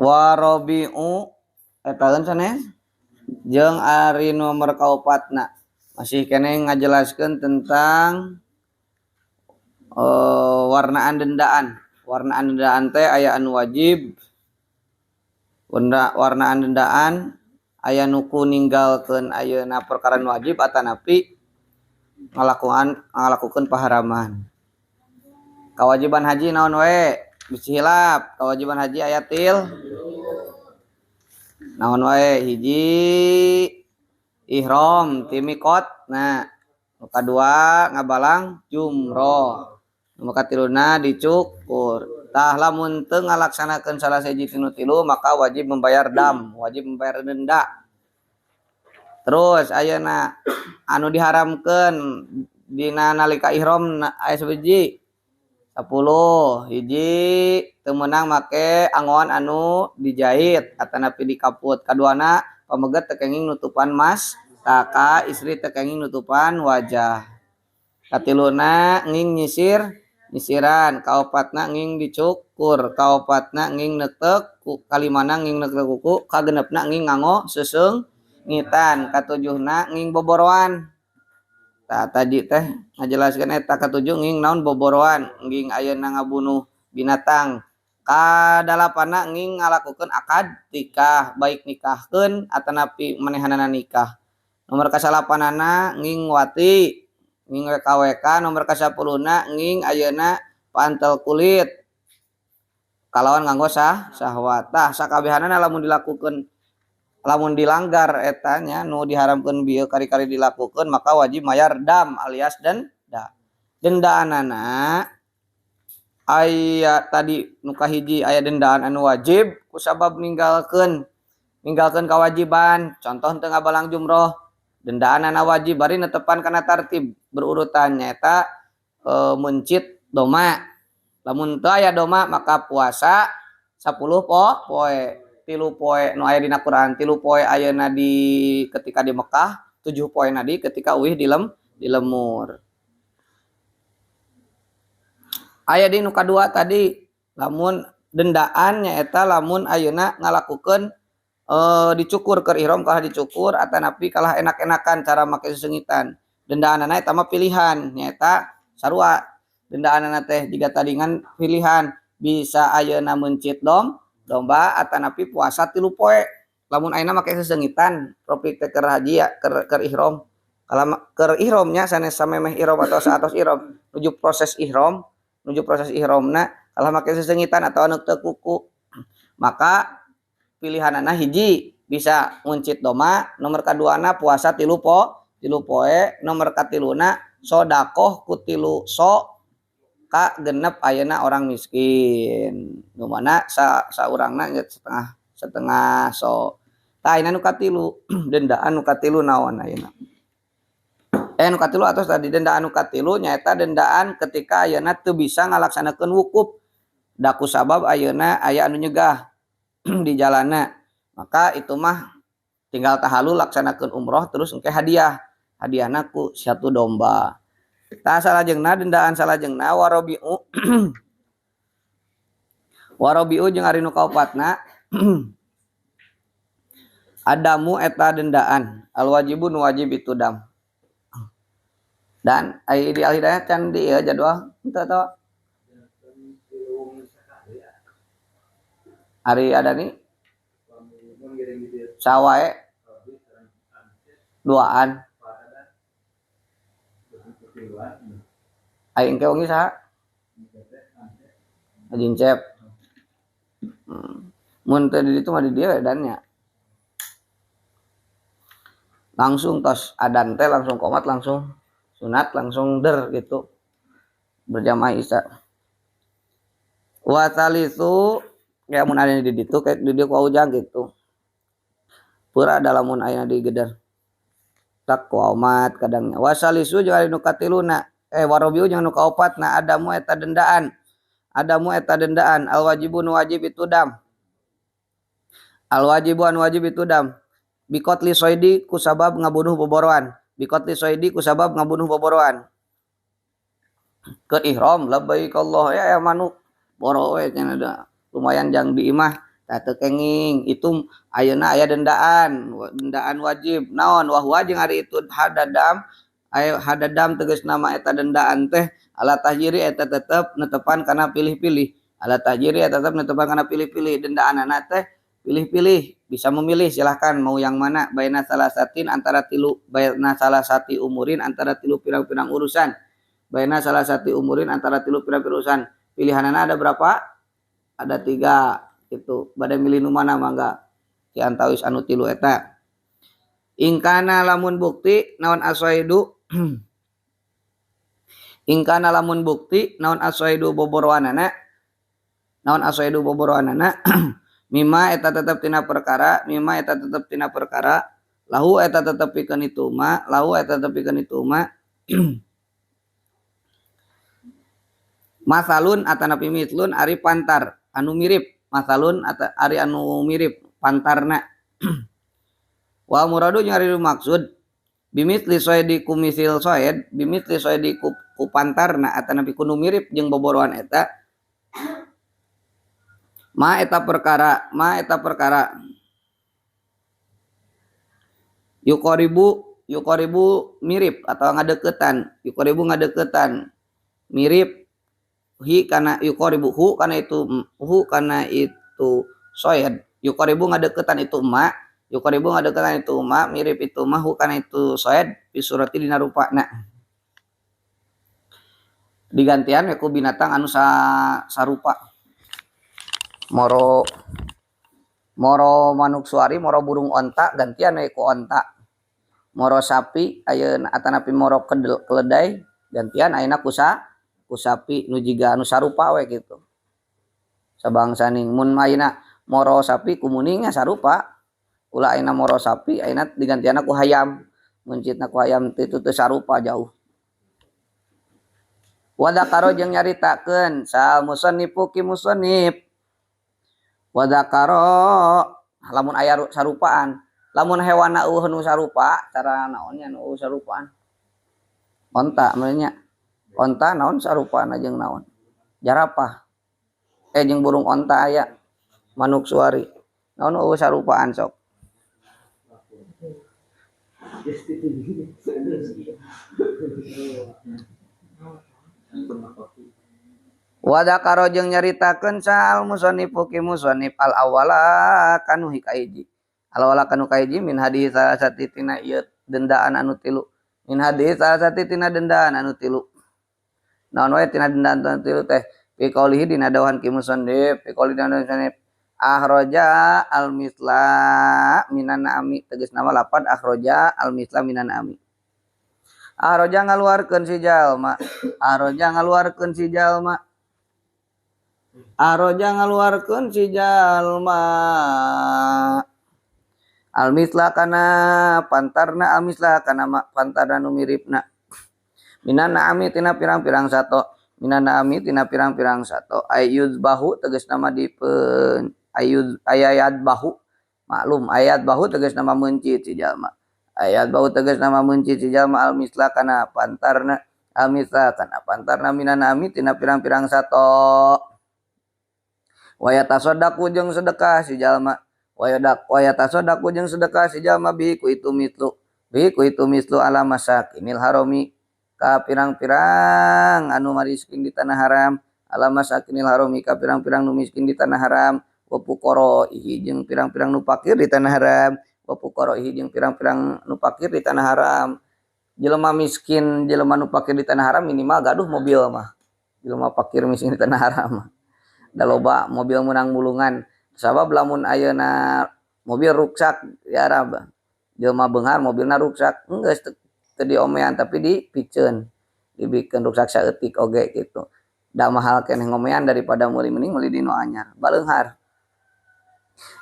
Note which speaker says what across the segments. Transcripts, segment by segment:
Speaker 1: Warabi'u eta sanes jeung ari nomor kaopatna masih keneh ngajelaskeun tentang warnaan dendaan. Warnaan dendaan teh aya anu wajib, warnaan dendaan aya nu ku ninggalkeun ayeuna perkara nu wajib atanapi ngalakukeun paharaman. Kewajiban haji naon wae? Bisi hilap. Kewajiban haji aya til naon wae? Hiji ihram ti miqat. Nah, nu kadua ngabalang jumroh. Nu katiluna dicukur. Tah lamun teu ngalaksanakeun salah sahiji tinu tilu maka wajib membayar dam, wajib membayar denda. Terus ayeuna anu diharamkeun dina nalika ihram aya sabiji 10 hiji teu meunang make angoan anu dijahit atanapi dikaput. Kaduana pameget teu kenging nutupan mas taka, istri teu kenging nutupan wajah. Katiluna nging nyisir nyisiran, kaopatna nging dicukur, kaopatna nging neuteuk, kalimana nging neuteuk kuku, kagenepna nging nganggo seseungitan, katujuhna nging boboroan. Tah tadi teh ngajelaskeun eta katujuh nging naon boboroan, nging ayeuna ngabunuh binatang. Kadalapanna nging ngalakukeun akad nikah, baik nikahkeun atanapi manehanana nikah. Nomor kasalapanana nging wati, nging WKWK. Nomor kasapuluhna nging ayeuna pantel kulit kalawan nganggo sahwat. Tah sakabehanana lamun dilakukeun, lamun dilanggar eta nya nu diharamkeun bieu kari-kari dilakukeun maka wajib mayar dam alias denda. Dendaanana aya tadi nu kahiji aya dendaan anu wajib kusabab ninggalkeun kewajiban, contoh teu ngabalang jumroh, dendaanana wajib bari netepan kana tartib berurutan nyaeta mencit doma. Lamun teu aya doma maka puasa 10 poe, 3 poe nu aya dina Quran, 3 poe ayeuna di ketika di Mekah, 7 poe na di ketika uih di lemur. Aya di nu kadua tadi lamun dendaan nyaeta lamun ayeuna ngalakukeun dicukur keur ihram kalah dicukur atanapi kalah enak-enakan cara make sesengitan. Dendaanana eta mah pilihan nyaeta sarua dendaanana teh jiga tadi ngan pilihan bisa ayeuna meuncit domba atanapi puasa 3 poe. Lamun ayeuna make sesengitan profit teh keur haji ya, keur ihram. Kalau keur ihramnya sanes samemeh ihram atau saatos ihram nuju proses ihram, nuju proses ihramna kalah make sesengitan atau anu teu kuku maka pilihanana hiji bisa nguncit doma, nomor kaduana puasa 3 poe, nomor katiluna sodakoh ku 3 so ka genep ayeuna orang miskin. Nu mana saurangna nya setengah so. Tah ayeuna nu katilu dendaan nu katilu naon ayeuna? Nu katilu atos tadi dendaan nu katilu nyaeta dendaan ketika ayeuna teu bisa ngalaksanakeun wukuf da ku sabab ayeuna aya anu nyegah di jalana, maka itu mah tinggal tahalul laksanakeun umroh terus engke hadiah, hadiahna ku 1 domba. Tah salajengna dendaan salajengna warabi'u warabi'u jeung ari nu kaopatna adamu eta dendaan al wajibu nu wajib itu dam. Dan ai di Al-Hidayah can di ieu jadwal henteu atawa ari ada nih sawae duaan aing ke wengi saha Haji Encep. Mun teu di ditu mah di dieu edannya langsung tos adan teh langsung komat langsung sunat langsung der gitu berjamaah isya. Wa salisu ya mun aya di ditu kayak di dieu ku ujang gitu. Pura ada lamun aya di geder. Tak ku omat kadangnya. Wa salisu jeung ari nu katiluna warabiu jeung nu kaopatna adamu eta dendaan. Adamu eta dendaan al wajibu nu wajib itu dam. Al wajibu anu wajib itu dam. Biqatli soidi ku sabab ngabunuh boboroan. Biqatli soidi ku sabab ngabunuh boboroan. Ke ihram labbaik Allah ya manuk boro we cenah da. Lumayan jang di imah tah teu kenging. Itu ayeuna aya dendaan, dendaan wajib. Naon wa huwa jeung ari itu hadadam, aya hadadam tegas nama eta dendaan teh ala tahjiri eta tetep netepan kana pilih-pilih. Ala tahjiri eta tetep netepan kana pilih-pilih. Dendaanana teh pilih-pilih, bisa memilih silahkan mau yang mana. Baina salasatin antara tilu, baina salasati umurin antara tilu pirang-pirang urusan. Baina salasati umurin antara tilu pirang-pirang urusan. Pilihanana ada berapa? Ada 3. Itu bade milih nu mana mangga di antawis anu tilu eta. Ingkana lamun bukti naon aswaidu ingkana lamun bukti naon aswaidu boboroanana, naon aswaidu boboroanana mimma eta tetep tina perkara, mimma eta tetep tina perkara lahu eta tetep pikeun itu ma, lahu eta tetep pikeun itu ma masalun atanapi mislun ari pantar anu mirip, masalun atau ari anu mirip pantarna. Wa muradu jeung ari maksud bimisli soedi kumisil soed, bimisli soedi ku pantarna atanapi kudu mirip jeung boboroan eta ma eta perkara, ma eta perkara yukoribu, yukoribu mirip atau ngadeukeutan, yukoribu ngadeukeutan mirip hi kana yukoribu hu kana itu, hu kana itu soed, yukoribu ngadeukeutan itu ma, yukoribu ngadeukeutan itu ma mirip itu ma hu kana itu soed fi surati dina rupana. Digantian ku binatang anu sarupa. Moro, moro manuk suari, moro burung onta gantian we ku onta. Moro sapi ayeuna atanapi moro keledai gantian ayeuna ku ku sapi nu jiga anu sarupa we gitu. Sabangsaning mun ayeuna moro sapi ku muningnya sarupa. Ulah ayeuna moro sapi ayeuna digantianna ku hayam. Muncitna ku hayam itu teu sarupa jauh. Wadakaro jeung nyaritakeun sal musannifu ki musannif. Wadakaro lamun aya sarupaan, lamun hewanna eueuh nu sarupa, cara naonnya nu eueuh sarupaan. Onta meureun nya. Onta naon sarupana jeung naon? Jarapah. Jeung burung onta aya manuk suari. Naon eueuh sarupaan sok. Wadakaro jeung nyaritakeun sal musannifu ki musannif al awwala kanu hikaiji. Al awwala kanu kahiji min hadis salasati tina ieu dendaan anu tilu. Min hadis salasati tina dendaan anu tilu. Naon wae tina dendaan anu tilu teh fi qaulihi dina dawuhan ki musannif, fi qaulihi dina dawuhan musannif akhraja al misla minan na'ami tegas nama lapad akhraja al misla minan na'ami. Akhraja ngaluarkeun si jalma, akhraja ngaluarkeun si jalma, akhraja ngaluarkeun si jalma al misla kana pantarna, al misla kana pantarna nu miripna minan na'ami tina pirang-pirang sato, minan na'ami tina pirang-pirang sato ayyuzbahu tegas nama dipeun ayuz ayat bahu maklum ayat bahu tegas nama mencit si jalma, ayat bahu tegas nama mencit si jalma al misla kana pantarna, al misla kana pantarna minan na'ami tina pirang-pirang sato. Wa yatasaddaqu jeung sedekah si jalma, wa yatasaddaqu jeung sedekah si jalma bi ku itu mislu, bi ku itu mislu ala masakinil harami ka pirang-pirang anu miskin di tanah haram, ala masakinil harami ka pirang-pirang nu miskin di tanah haram, wa fuqara ihi jeung pirang-pirang nu fakir di tanah haram, wa fuqara ihi jeung pirang-pirang nu fakir di tanah haram. Jelema miskin, jelema nu fakir di tanah haram minimal gaduh mobil mah. Jelema fakir miskin di tanah haram mah. Da loba mobil menang mulungan. Sabab lamun ayeuna mobil ruksak ya Arab. Jelema beunghar mobilna ruksak, geus teu diomean tapi dipiceun. Dibikeun ruksak saeutik oge gitu. Da mahal keneh ngomean daripada meuli mending meuli di nu anyar. Baleunghar.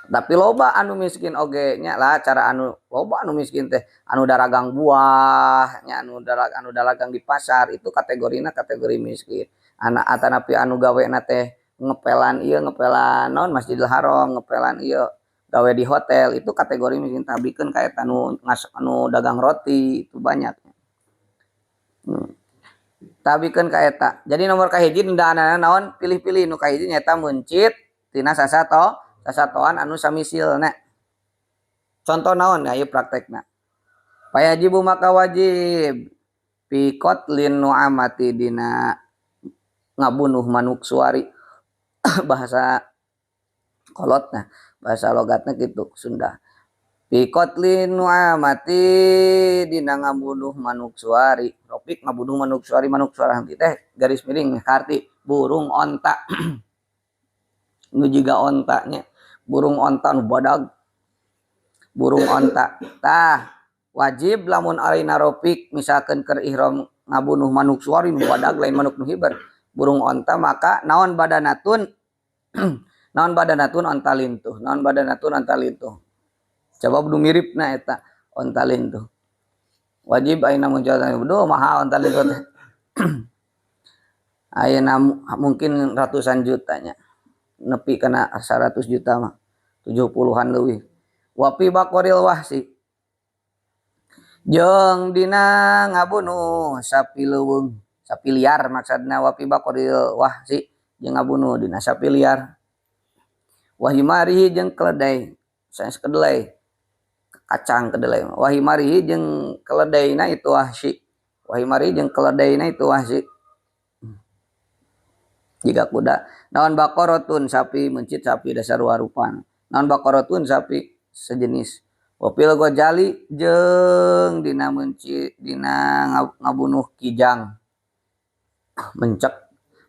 Speaker 1: Tapi loba anu miskin oge nya lah cara anu loba anu miskin teh anu daragang buah nya anu daragang di pasar itu kategorina kategori miskin. Anak atanapi anu gawena teh ngepelan ieu ngepelan naon Masjidil Haram ngepelan ieu gawe di hotel itu kategori miskin tabikeun ka eta anu anu dagang roti itu banyak. Tabikeun ka eta. Jadi nomor kahiji dendaanana naon pilih-pilih nu kahiji nyaeta meuncit tina sasatoan anu samisilna. Contoh naon ya ieu praktekna. Fayajibu maka wajib fi qatlin nu'amati dina ngabunuh manuk suari. Bahasa kolotna, bahasa logatna kitu Sunda. Fi qatlin nu'amati dina ngabunuh manuk suari. Rofik ngabunuh manuk suari, manuk suari teh garis miring karti burung onta. Nu jiga onta nya, burung onta nu badag. Burung onta. Tah, wajib lamun ayeuna Rofik misalkeun keur ihram ngabunuh manuk suari nu badag lain manuk nu hiber. Burung onta maka naon badanatun naon badanatun onta lintuh, naon badanatun onta lintuh. Coba nu miripna eta onta lintuh. Wajib ayeuna muncul duh mahal onta lintuh teh. Ayeuna mungkin ratusan jutanya. Nepi kana 100 juta mah, 70-an leuwih. Wa fi baqaril wahsi jeung dina ngabunuh sapi leuweung, sapi liar maksudna wa fi baqaril wahsi jeung ngabunuh dina sapi liar. Wa himarihi jeung keledai, sanes kedelai, kacang kedelai. Wa himarihi jeung keledaina itu wahsi. Wa himarihi jeung keledaina itu wahsi. Jika kuda naon baqaratun sapi mencit sapi dasar warupan. Naon baqaratun sapi sejenis. Wa fil ghazali jeung dina mencit dina ngabunuh kijang. Mencek.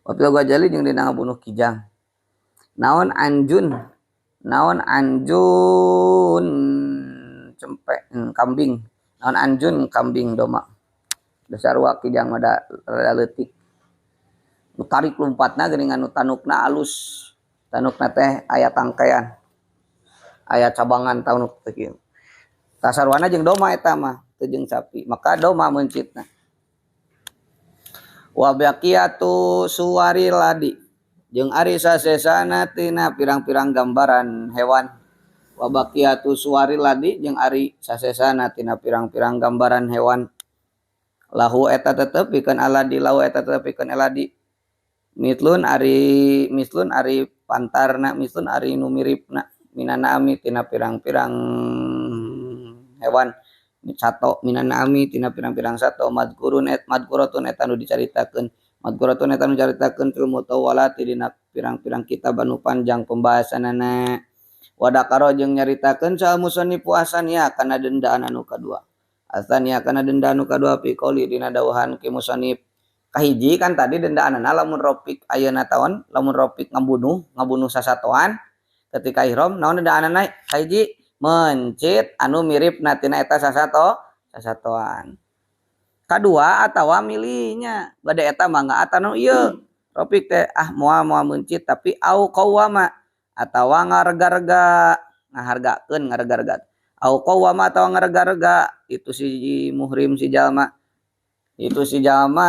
Speaker 1: Wa fil ghazali jeung dina ngabunuh kijang. Naon anjun, naon anjun cempe kambing. Naon anjun kambing doma. Dasar wa kijang mah da rada leutik. Nu tarik lompatna geuningan nu tanukna alus. Tanukna teh aya tangkean. Aya cabangan tanuk teh kieu. Tasarwana jeung doma eta mah teu jeung sapi. Maka doma meuncitna. Wa baqiyatu suwaril ladi jeung ari sasesana tina pirang-pirang gambaran hewan. Wa baqiyatu suwaril ladi jeung ari sasesana tina pirang-pirang gambaran hewan. Lahu eta tetep pikeun aladi, lahu eta tetep pikeun aladi. Mislun ari pantarna, mislun ari nu miripna minana ami tina pirang-pirang hewan sato, minana ami tina pirang-pirang sato madkurun et madkuratun eta nu dicaritakeun, madkuratun eta nu dicaritakeun fil mutawalati dina pirang-pirang kitab anu panjang pembahasanana. Wadakaro jeung nyaritakeun saha musannif asania kana dendaan anu kadua, asania kana denda anu kadua fi qouli dina dawuhan ki musannif. Kahiji kan tadi dendaanana lamun Rofik ayeuna taon, lamun Rofik ngabunuh sasatoan ketika ihram naon dendaanana? Kahiji mencit anu miripna tina eta sasatoan. Kadua atawa milihnya bade eta mah nggak anu ieu Rofik teh ah moal mencit tapi au qawama atawa ngaregarega, ngahargakeun ngaregarega. Au qawama atawa ngaregarega itu si muhrim si jalma. Itu si jalma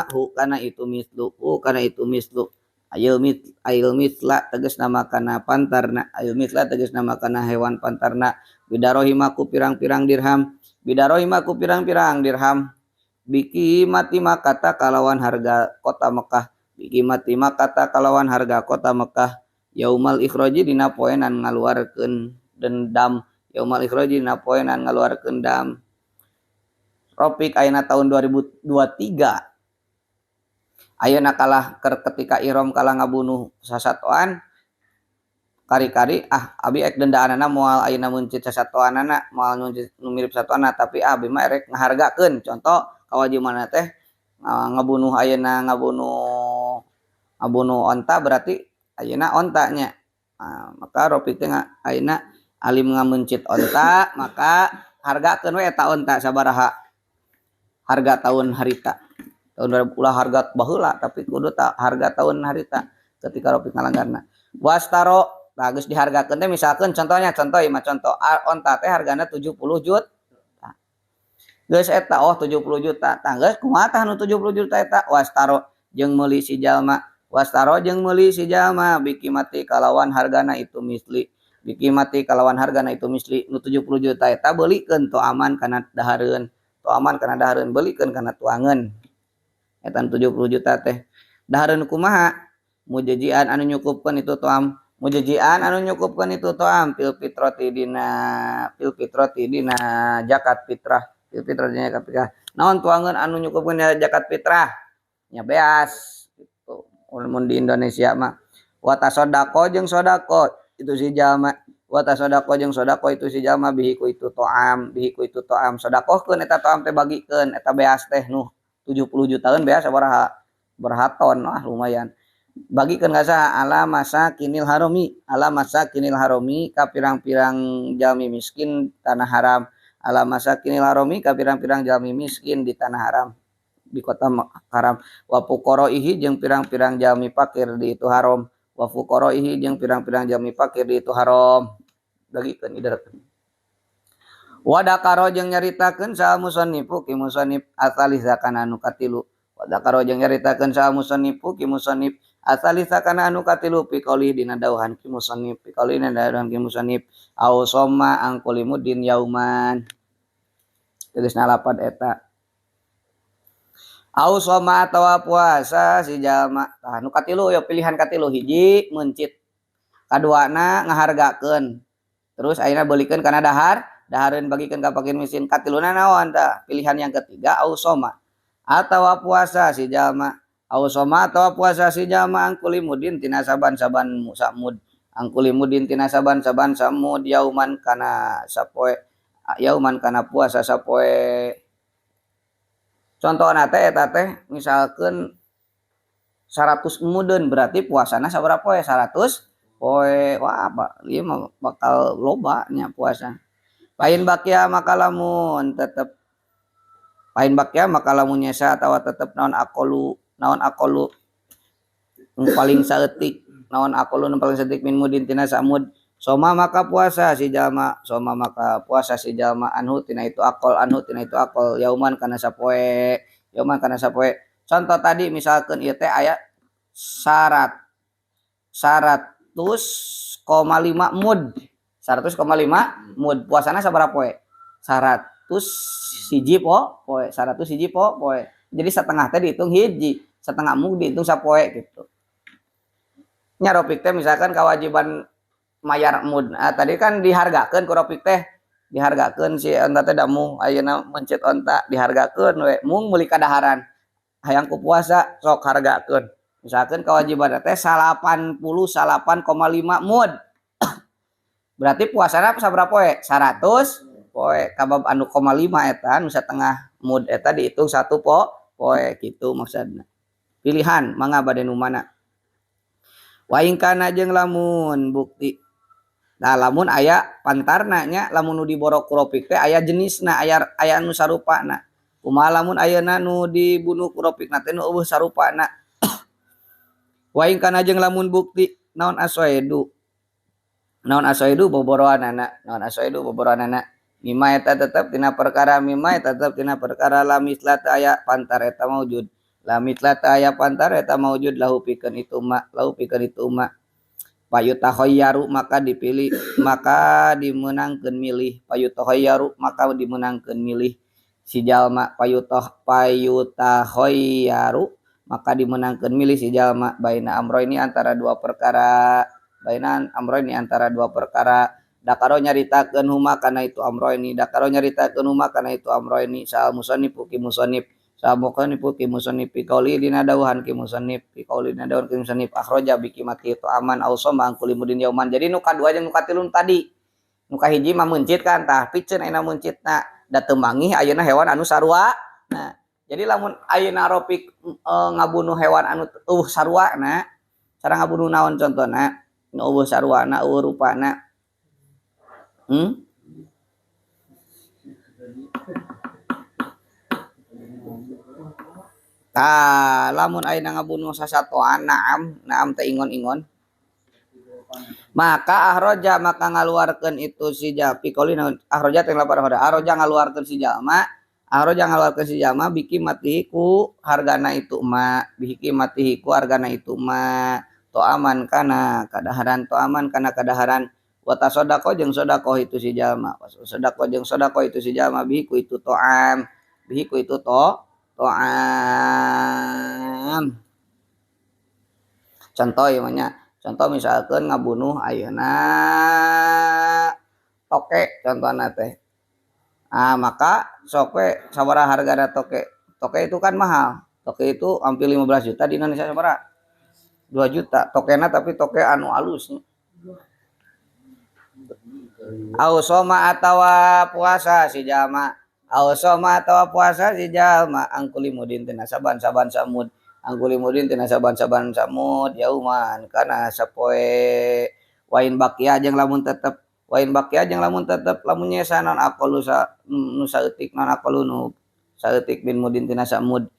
Speaker 1: hu kana itu mislu, hu kana itu mislu. Ayil mit, ayil mitla tegas nama kana pantarna, ayil mitla tegas nama kana hewan pantarna. Bidarohima ku pirang-pirang dirham, bidarohima ku pirang-pirang dirham. Biki mati makata kalawan harga kota Mekah, biki mati makata kalawan harga kota Mekah. Yaumal ikhraji dina poenan ngaluarkeun dendam, yaumal ikhraji dina poenan ngaluarkeun dam. Rofik ayeuna tahun 2023 ayeuna kalah ketika ihram kalah ngabunuh sasatoan kari-kari ah abi ek dendaanana moal ayeuna meuncit sasatoanana moal meuncit nu mirip satoanana tapi abi mah erek ngahargakeun. Contoh kawajibanna teh ngabunuh ayeuna ngabunuh onta berarti ayeuna ontanya. Nah, maka Rofik teh ayeuna alim ngamencit onta maka hargakeun we eta onta sabaraha harga tahun harita. Tahun 2000 ulah harga baheula tapi kudu harga tahun harita ketika Rofik ngalanggarna. Wastaro tah geus dihargakeun teh misalkeun contohnya contoh ieu mah contoh onta teh hargana 70 juta. Geus eta oh 70 juta. Tah geus kumaha tah nu 70 juta eta? Wastaro jeung meuli si jalma. Wastaro jeung meuli si jalma bikimati kalawan hargana itu misli. Bikimati kalawan hargana itu misli nu 70 juta eta beulikeun to aman kana dahareun. To aman kana dahareun beulikeun kana tuangeun. Eta 70 juta teh. Dahareun kumaha? Mujajian anu nyukupkeun itu toam, Mujijian anu nyukupkeun itu to'am fil fitrati dina zakat fitrah, fil fitrati dina zakat fitrah. Naon tuangeun anu nyukupkeun zakat fitrah? Nya beas gitu. Mun di Indonesia mah wa tasaddaqo jeung sedekah itu si jalma, wa tasaddaqo jeung sedekah itu si jalma bihi ku itu to'am, bihi ku itu to'am. Sedekahkeun eta to'am teh bagikeun eta beas teh nu 70 jutaan beas sabaraha? Sabaraha ton, wah lumayan. Bagikeun ka saha? Ala masakinil harami, ala masakinil harami ka pirang-pirang jalmi miskin tanah haram, ala masakinil harami ka pirang-pirang jalmi miskin di tanah haram, di kota haram, wa fuqaraihi jeung pirang-pirang jalmi fakir di itu haram, wa fuqaraihi jeung pirang-pirang jalmi fakir di itu haram. Bagikeun idarekeun. Wa dakaro jeung nyaritakeun saha musannifu ki musannif asalisa kana anu katilu, wa dakaro jeung nyaritakeun saha musannifu ki musannif asalisa kana anu katilu fi qauli dina dawuhan ki musannif, fi qauli dina dawuhan ki musannif au soma angkuli mudin yauman. Tegasna lapad eta au soma atawa puasa si jalma. Tah nu katilu ya pilihan katilu, hiji meuncit, kaduana ngahargakeun, terus ayeuna beulikeun kana dahar, dahareun bagikeun ka fakir miskin. Katiluna naon tah? Pilihan yang ketiga au soma atawa puasa si jalma, au soma atawa puasa si jalma angkuli mudin tina saban-saban samud, angkuli mudin tina saban-saban samud yauman kana sapoe, yauman kana puasa sapoe. Contohna teh eta teh misalkeun 100 mudun berarti puasana sabaraha poe? 100 poe. Wah, ieu mah bakal loba nya puasa. Pain bakia maka lamun tetep, pain bakia maka lamun nyesa atawa tetep naon aqalu, naon aqalu nu paling saeutik, naon aqalu nu paling saeutik min mudin tina samud, soma maka puasa si jalma, soma maka puasa si jalma anhu tina itu aqal, anhu tina itu aqal yauman kana sapoe, yauman kana sapoe. Contoh tadi misalkeun ieu teh aya 100,5 mud, 100,5 mud, puasana sabaraha poe? 101 poe, 101 poe. Jadi setengah teh dihitung hiji, setengah mud dihitung sapoe gitu. Nya Ropik teh misalkan kewajiban mayar mud. Nah, tadi kan dihargakeun ku Ropik teh, dihargakeun si onta teh damu ayeuna mencit onta dihargakeun we mung meuli kadaharan. Hayang ku puasa sok hargakeun. Misalkan kewajiban teh 89,5 mud. Berarti puasana sabaraha poe? 100 poe. Kabab anu koma lima eta nu setengah mud eta dihitung 1 poe gitu maksudna. Pilihan mangga bade nu mana. Wa in kana jeung lamun bukti. Nah, lamun aya pantarna nya, lamun nu diborok ku Ropik teh aya jenisna, aya anu sarupana. Kumaha lamun ayeuna nu dibunuh ku Ropik na teh nu eueuh sarupana. Wa in kana jeung lamun bukti naon aswaidu, naon aswaidu boboroanana, naon aswaidu boboroanana mimma eta tetep tina perkara, mimma eta tetep tina perkara la misla teu aya pantar eta maujud, la misla teu aya pantar eta maujud lahu pikeun itu ma, lahu pikeun itu ma. Payutakhayyaru maka dipilih, maka dimenangkeun milih, payutakhayyaru maka dimenangkeun milih si jalma, payutakhayyaru maka dimenangkeun milih si jalma baina amroini antara dua perkara, baina amroini antara dua perkara. Dakaro nyaritakeun huma kana itu amroini, dakaro nyaritakeun huma kana itu amroini sal musannif ki musannif, sal musannif ki musannif fi qauli dina dawuhan ki musannif, fi qauli dina dawuhan ki musannif akhraja bi qimati itu aman au soma an kulli mudin yauman. Jadi nu kadua jeung nu katilu tadi, nu kahiji mah meuncit kan, tah piceun ayeuna meuncitna da teu manggih ayeuna hewan anu sarua. Nah, jadi lamun ayeuna Ropik ngabunuh hewan anu eueuh saruana, cara ngabunuh naon contona? Nu eueuh saruana, eueuh rupana. Tah, lamun ayeuna ngabunuh sasatoan, naam, naam teh ingon-ingon. Maka ahroja maka ngaluarkeun itu si jalma, qouli naon? Ahroja teh lapar ahroja. Ahroja ngaluarkeun si jalma, ahroja ngaluarkeun si jalma biki matihi ku hargana itu ma, biki matihi ku hargana itu ma. To'aman kana kadaharan, to'aman kana kadaharan. Wa tasaddaqo jeung sedekah itu si jalma, wa sedekah jeung sedekah itu si jalma bihi ku itu to'am, bihi ku itu to'am. Contoh ieu mah nya, Contoh misalkan ngabunuh ayeuna toke contohna teh. Ah, maka sok we sabaraha hargana toke. Toke itu kan mahal. Toke itu hampir 15 juta di Indonesia sabaraha? 2 juta. Tokena tapi toke anu alus. Au soma atawa puasa si jalma. Au soma atawa puasa si jalma an kulli mudin tina saban-saban samud. An kulli mudin tina saban-saban samud yauman kana sapoe wain bakia jeung lamun tetep wain bakia jeung lamun tetep lamun nyesa naon aqallu sa nu saeutik naon aqallu nu saeutik bin mudin tina samud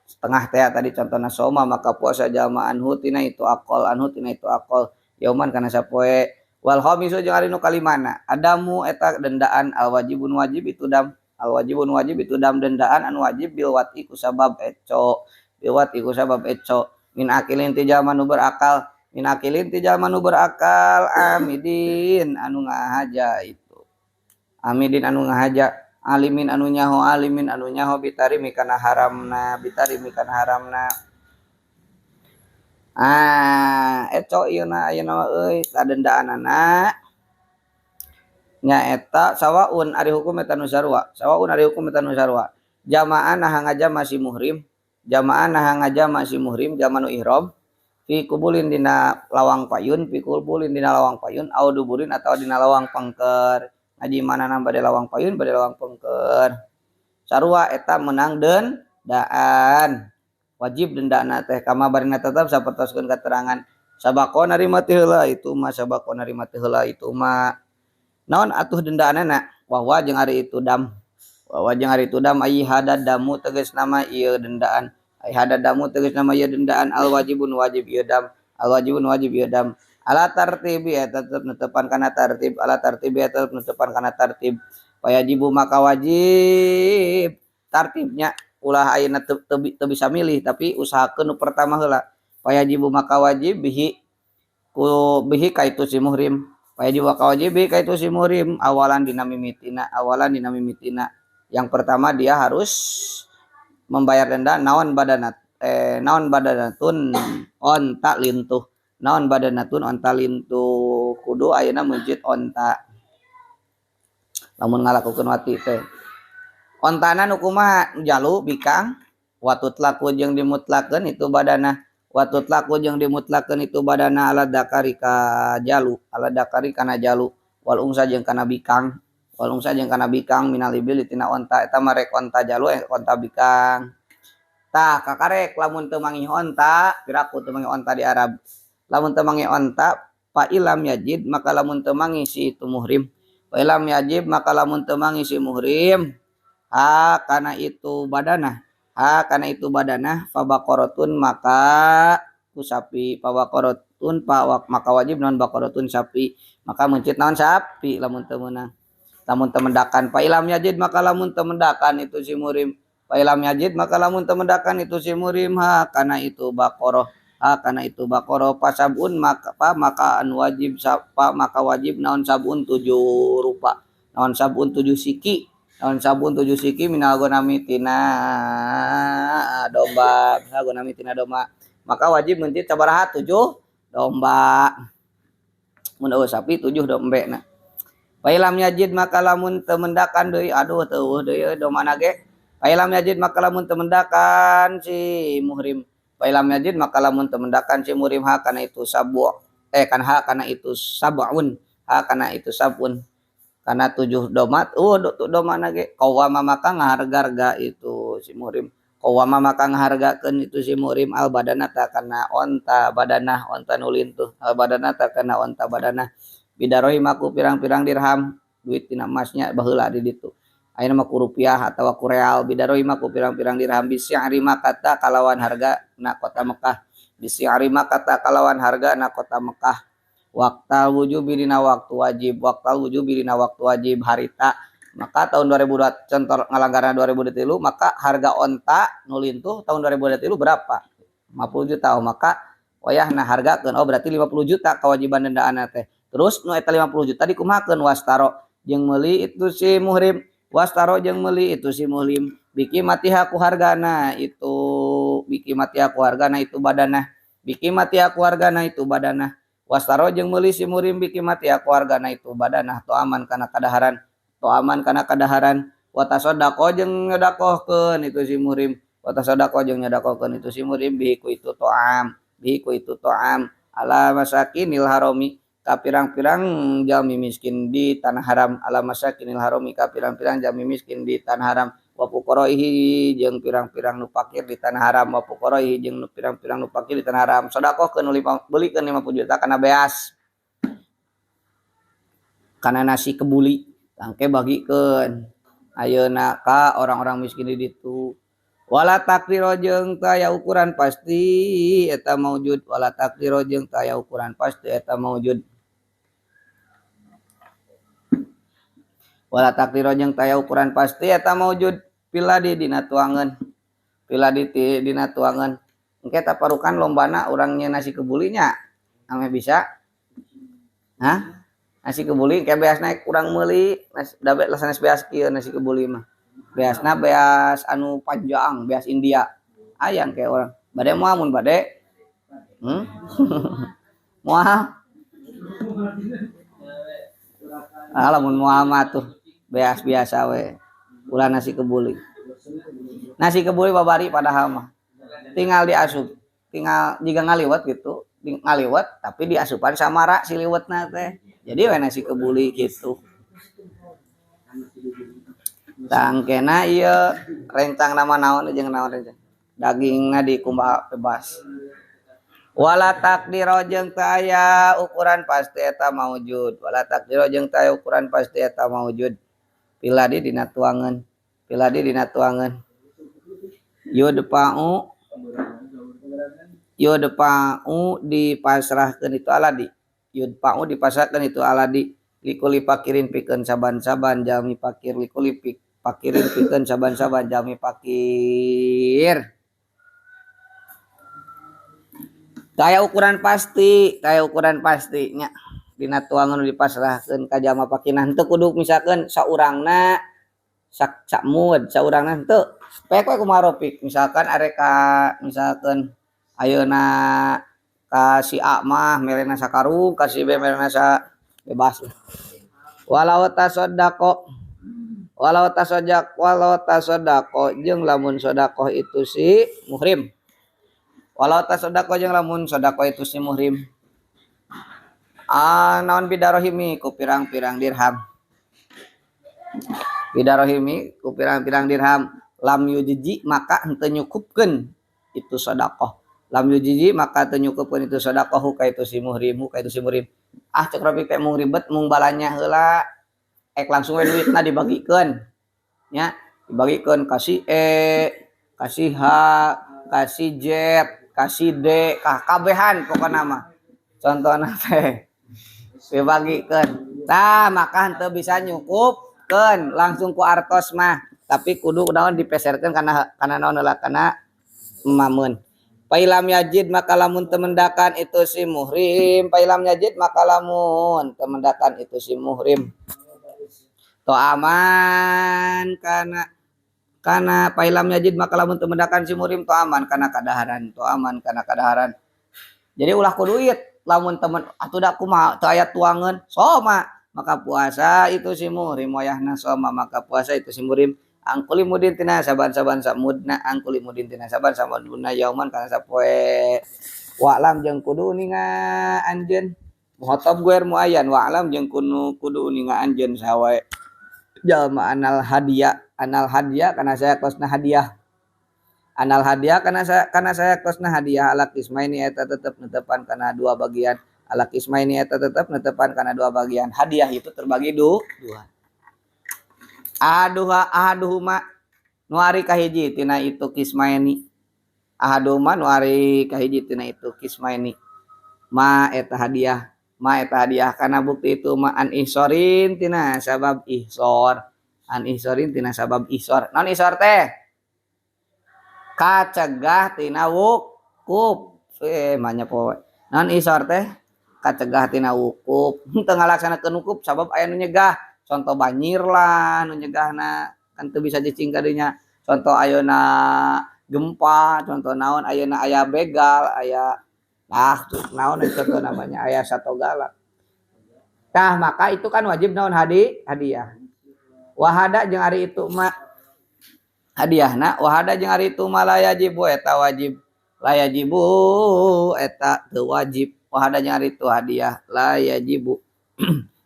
Speaker 1: setengah teh tadi contohna soma maka puasa jalma anhu tina itu aqal anhu tina itu aqal yauman kana sapoe wal khamisu jeung ari nu kalimana adamu eta dendaan al wajibun wajib itu dam al wajibun wajib itu dam dendaan anu wajib bil wati ku sabab eco bil wati ku sabab eco min akilin ti jalma nu berakal min akilin ti jalma nu berakal amidin anu ngahaja itu amidin anu ngahaja alimin anu nyaho alimin anu nyaho bitarimi kana haramna bitarimi kana haramna. Ah eco ieu na ayeuna mah euy kadendaanana nyaeta sawaun ari hukum eta nu sarua sawaun ari hukum eta nu sarua jamaah nah ngajama si muhrim jamaah nah ngajama si muhrim jama nu ihram fi kubulin dina lawang payun fi kubulin dina lawang payun au duburin atau dina lawang pengker ngaji mana bade lawang payun bade lawang pengker sarua eta menang dendaan wajib dendana teh kama barina tetep sapertoskeun keterangan sabako narima teu heula itu mah sabako narima teu heula itu mah naon atuh dendaanana wahwa jeung ari itu dam wahwa jeung ari itu dam ai hadad damu tegas nama ieu dendaan ai hadad damu tegas nama ieu dendaan al wajibun wajib ieu dam al wajibun wajib ieu dam ala tartibi eta tetep netepan kana tartib ala tartibi eta tetep netepan kana tartib wajibu maka wajib tartibnya ulah ayeuna teu bisa milih tapi usahakeun nu pertama heula wajibu maka wajib bihi ku bihi ka itu si muhrim wajibu maka wajib bihi ka itu si muhrim awalan dina mimitina awalan dina mimitina yang pertama dia harus membayar denda naon badanat naon badanatun onta lintuh naon badanatun onta lintuh kudu ayeuna mencit onta lamun ngalakukeun wati teh ontana nu kumaha jalu bikang watutlaku jeung dimutlakeun itu badana watutlaku jeung dimutlakeun itu badana ala dakari ka jalu ala dakari kana jalu wal ungsa jeung kana bikang wal ungsa jeung kana bikang minal ibil tina onta eta mah rek onta jalu onta bikang tah kakarek lamun teu mangih onta piraku teu mangih onta di Arab lamun teu mangih onta fa ilam yajid maka lamun teu mangih si itu muhrim fa ilam yajib maka lamun teu mangih si muhrim ha kana itu badana ha kana itu badana fa baqaratun maka ku sapi fa baqaratun fa maka wajib naon baqaratun sapi maka mencit naon sapi lamun teu meunang lamun teu mendakan fa ilam yajid maka lamun teu mendakan itu si muhrim fa ilam yajid maka lamun teu mendakan itu si muhrim ha kana itu baqarah ha kana itu baqarah pasabun maka pa maka anu wajib sapa maka wajib naon sabun 7 rupa naon sabun 7 siki naon sabun 7 siki minal gonami tina domba minal gonami tina domba maka wajib mencit sabaraha 7 domba mun eueuh sapi 7 dombe na fa ilam yajid maka lamun teu mendakan deui aduh teu eueuh deui domana ge fa ilam yajid maka lamun teu mendakan si muhrim fa ilam yajid maka lamun teu mendakan si muhrim ha kana itu sabu kan ha kana itu sab'un ha kana itu sab'un karena 7 doma domana ge qawama maka ngaharga itu si muhrim qawama maka ngahargakeun itu si muhrim al badana ta kana onta badanah onta nu lintuh al badana ta kana onta badanah bidarohi maku pirang-pirang dirham duit tina emasnya baheula di ditu ayeuna mah ku rupiah atawa ku real bidarohi maku pirang-pirang dirham bisya'ri makata kalawan harga na kota Mekah bisya'ri makata kalawan harga na kota Mekah waktal wujubi dina waktu wajib waktal wujubi dina waktu wajib harita maka tahun 2002 contoh ngalanggarna 2023 maka harga onta nu lintuh tahun 2023 berapa 50 juta oh, maka wayahna hargakeun oh berarti 50 juta kewajiban dendaanna teh terus nu eta 50 juta dikumahakeun wastaro jeung meuli itu si muhrim wastaro jeung meuli itu si muhrim biki matiha ku hargana itu biki matiha ku hargana itu badana biki matiha ku hargana itu badana Wastaro jeung meuli si murim bikimati keluargana itu badanah toaman kana kadaharan toaman kana kadaharan wa tasaddaqo jeung nyodakohkeun itu si murim wa tasaddaqo jeung nyodakohkeun itu si murim bihi ku itu toam bihi ku itu toam ala masakinil harami ka pirang-pirang jalmi miskin di tanah haram ala masakinil harami ka pirang-pirang jalmi miskin di tanah haram wa fuqaraihi jeung pirang-pirang nu fakir di tanah haram wa fuqaraihi jeung pirang-pirang nu fakir di tanah haram sedekahkeun beulikeun 50 juta kana beas kana nasi kebuli tangke bagikeun ayeuna ka orang-orang miskin di ditu wala takdiro jeung taya ukuran pasti eta maujud wala takdiro jeung taya ukuran pasti eta maujud wala takdiro jeung taya ukuran pasti eta maujud piladi dina tuangeun piladi dina tuangeun engke taparukan lombana urang nya nasi kebulinya ame bisa hah nasi kebuli engke beas naik urang meuli da sanes beas kieu nasi kebuli mah beasna beas anu panjang beas India aya engke urang bade moal mun bade moal ah lamun moal mah tuh beas biasa we ulah nasi kebuli nasi kebuli babari padahal mah tinggal diasup tinggal jiga ngaliwet gitu ngaliwet tapi diasupan samara si liwetna teh jadi we nasi kebuli gitu tangkena ieu rencang nama naon jeung naon rencang dagingna dikumbah bebas wala takdiro jeung teu aya ukuran pasti eta maujud wala takdiro jeung teu aya ukuran pasti eta maujud piladi dina tuangeun piladi dina tuangeun yudfa'u yudfa'u dipasrahkeun itu aladi yudfa'u dipasrahkeun itu aladi likuli fakirin pikeun saban-saban jalmi fakir likuli fakirin pikeun saban-saban jalmi fakir kaya ukuran pasti nya dina tuangan dipasrahkeun ka jalma fakirna henteu kudu misalkeun saurangna sak mud saurangna henteu pek we kumaha Rofik misalkan arek ka misalkeun ayeuna ka si A mah merena sakarung ka si B merena sa bebas walau tasaddaqo walau tasaddaq walau tasaddaqo jeung lamun sedekah itu si muhrim walau tasaddaqo jeung lamun sedekah itu si muhrim ah naon bidarohimi ku pirang-pirang dirham bidarohimi ku pirang-pirang dirham lam yujiji maka henteu nyukupkeun itu sedekah lam yujiji maka teu nyukupkeun itu sedekah ka itu si muhrim ka itu si muhrim ah cek Robi teh mung ribet mung balanya heula ek langsung we duitna dibagikeun nya dibagikeun ka si E ka si H ka si Z ka si D ka kabehan pokona mah contohna teh dibagikeun tah maka henteu bisa nyukupkeun langsung ku artos mah tapi kudu naon dipeserkeun kana kana naon heula kana mamun pailam yajid maka lamun temendakan itu si muhrim pailam yajid maka lamun temendakan itu si muhrim toaman kana kana pailam yajid maka lamun temendakan si muhrim toaman kana kadaharan toaman kana kadaharan jadi ulah ku duit lamun temen atuh da kumaha teu aya tuangeun soma maka puasa itu si muhrim wayahna soma maka puasa itu si muhrim angkuli mudin tina saban-saban samudna angkuli mudin tina saban samudna yauman kana sapoe wa'lam jeung kudu ninga anjeun muhatab guer muayyan wa'lam jeung kudu ninga anjeun sawae jalma anal hadiah kana saya kosna hadiah anal hadiah kana saya kosna hadiah ala kismaini eta tetep netepan kana dua bagian ala kismaini eta tetep netepan kana dua bagian hadiah itu terbagi dua aduha ahaduhuma nu ari kahiji tina itu kismaini ahaduhuma nu ari kahiji tina itu kismaini ma eta hadiah kana bukti itu ma an ihsorin tina sabab ihsor an ihsorin tina sabab ihsor naon ihsor teh kacegah tina wukuf manya poe naon ihsor teh kacegah tina wukuf henteu ngalaksanakeun wukuf sabab aya nu nyegah contoh banjir lah nu nyegahna kan teu bisa cicing kadinya contoh ayeuna gempa contoh naon ayeuna aya begal aya Tah naon itu tuh namanya aya satogala. Tah maka itu kan wajib naon hadiah. Wahada jeung ari itu ma hadiahna wahada jeung ari itu ma la yajibu eta wajib. La yajibu eta teu wajib. Wahada jeung ari itu hadiah la yajibu.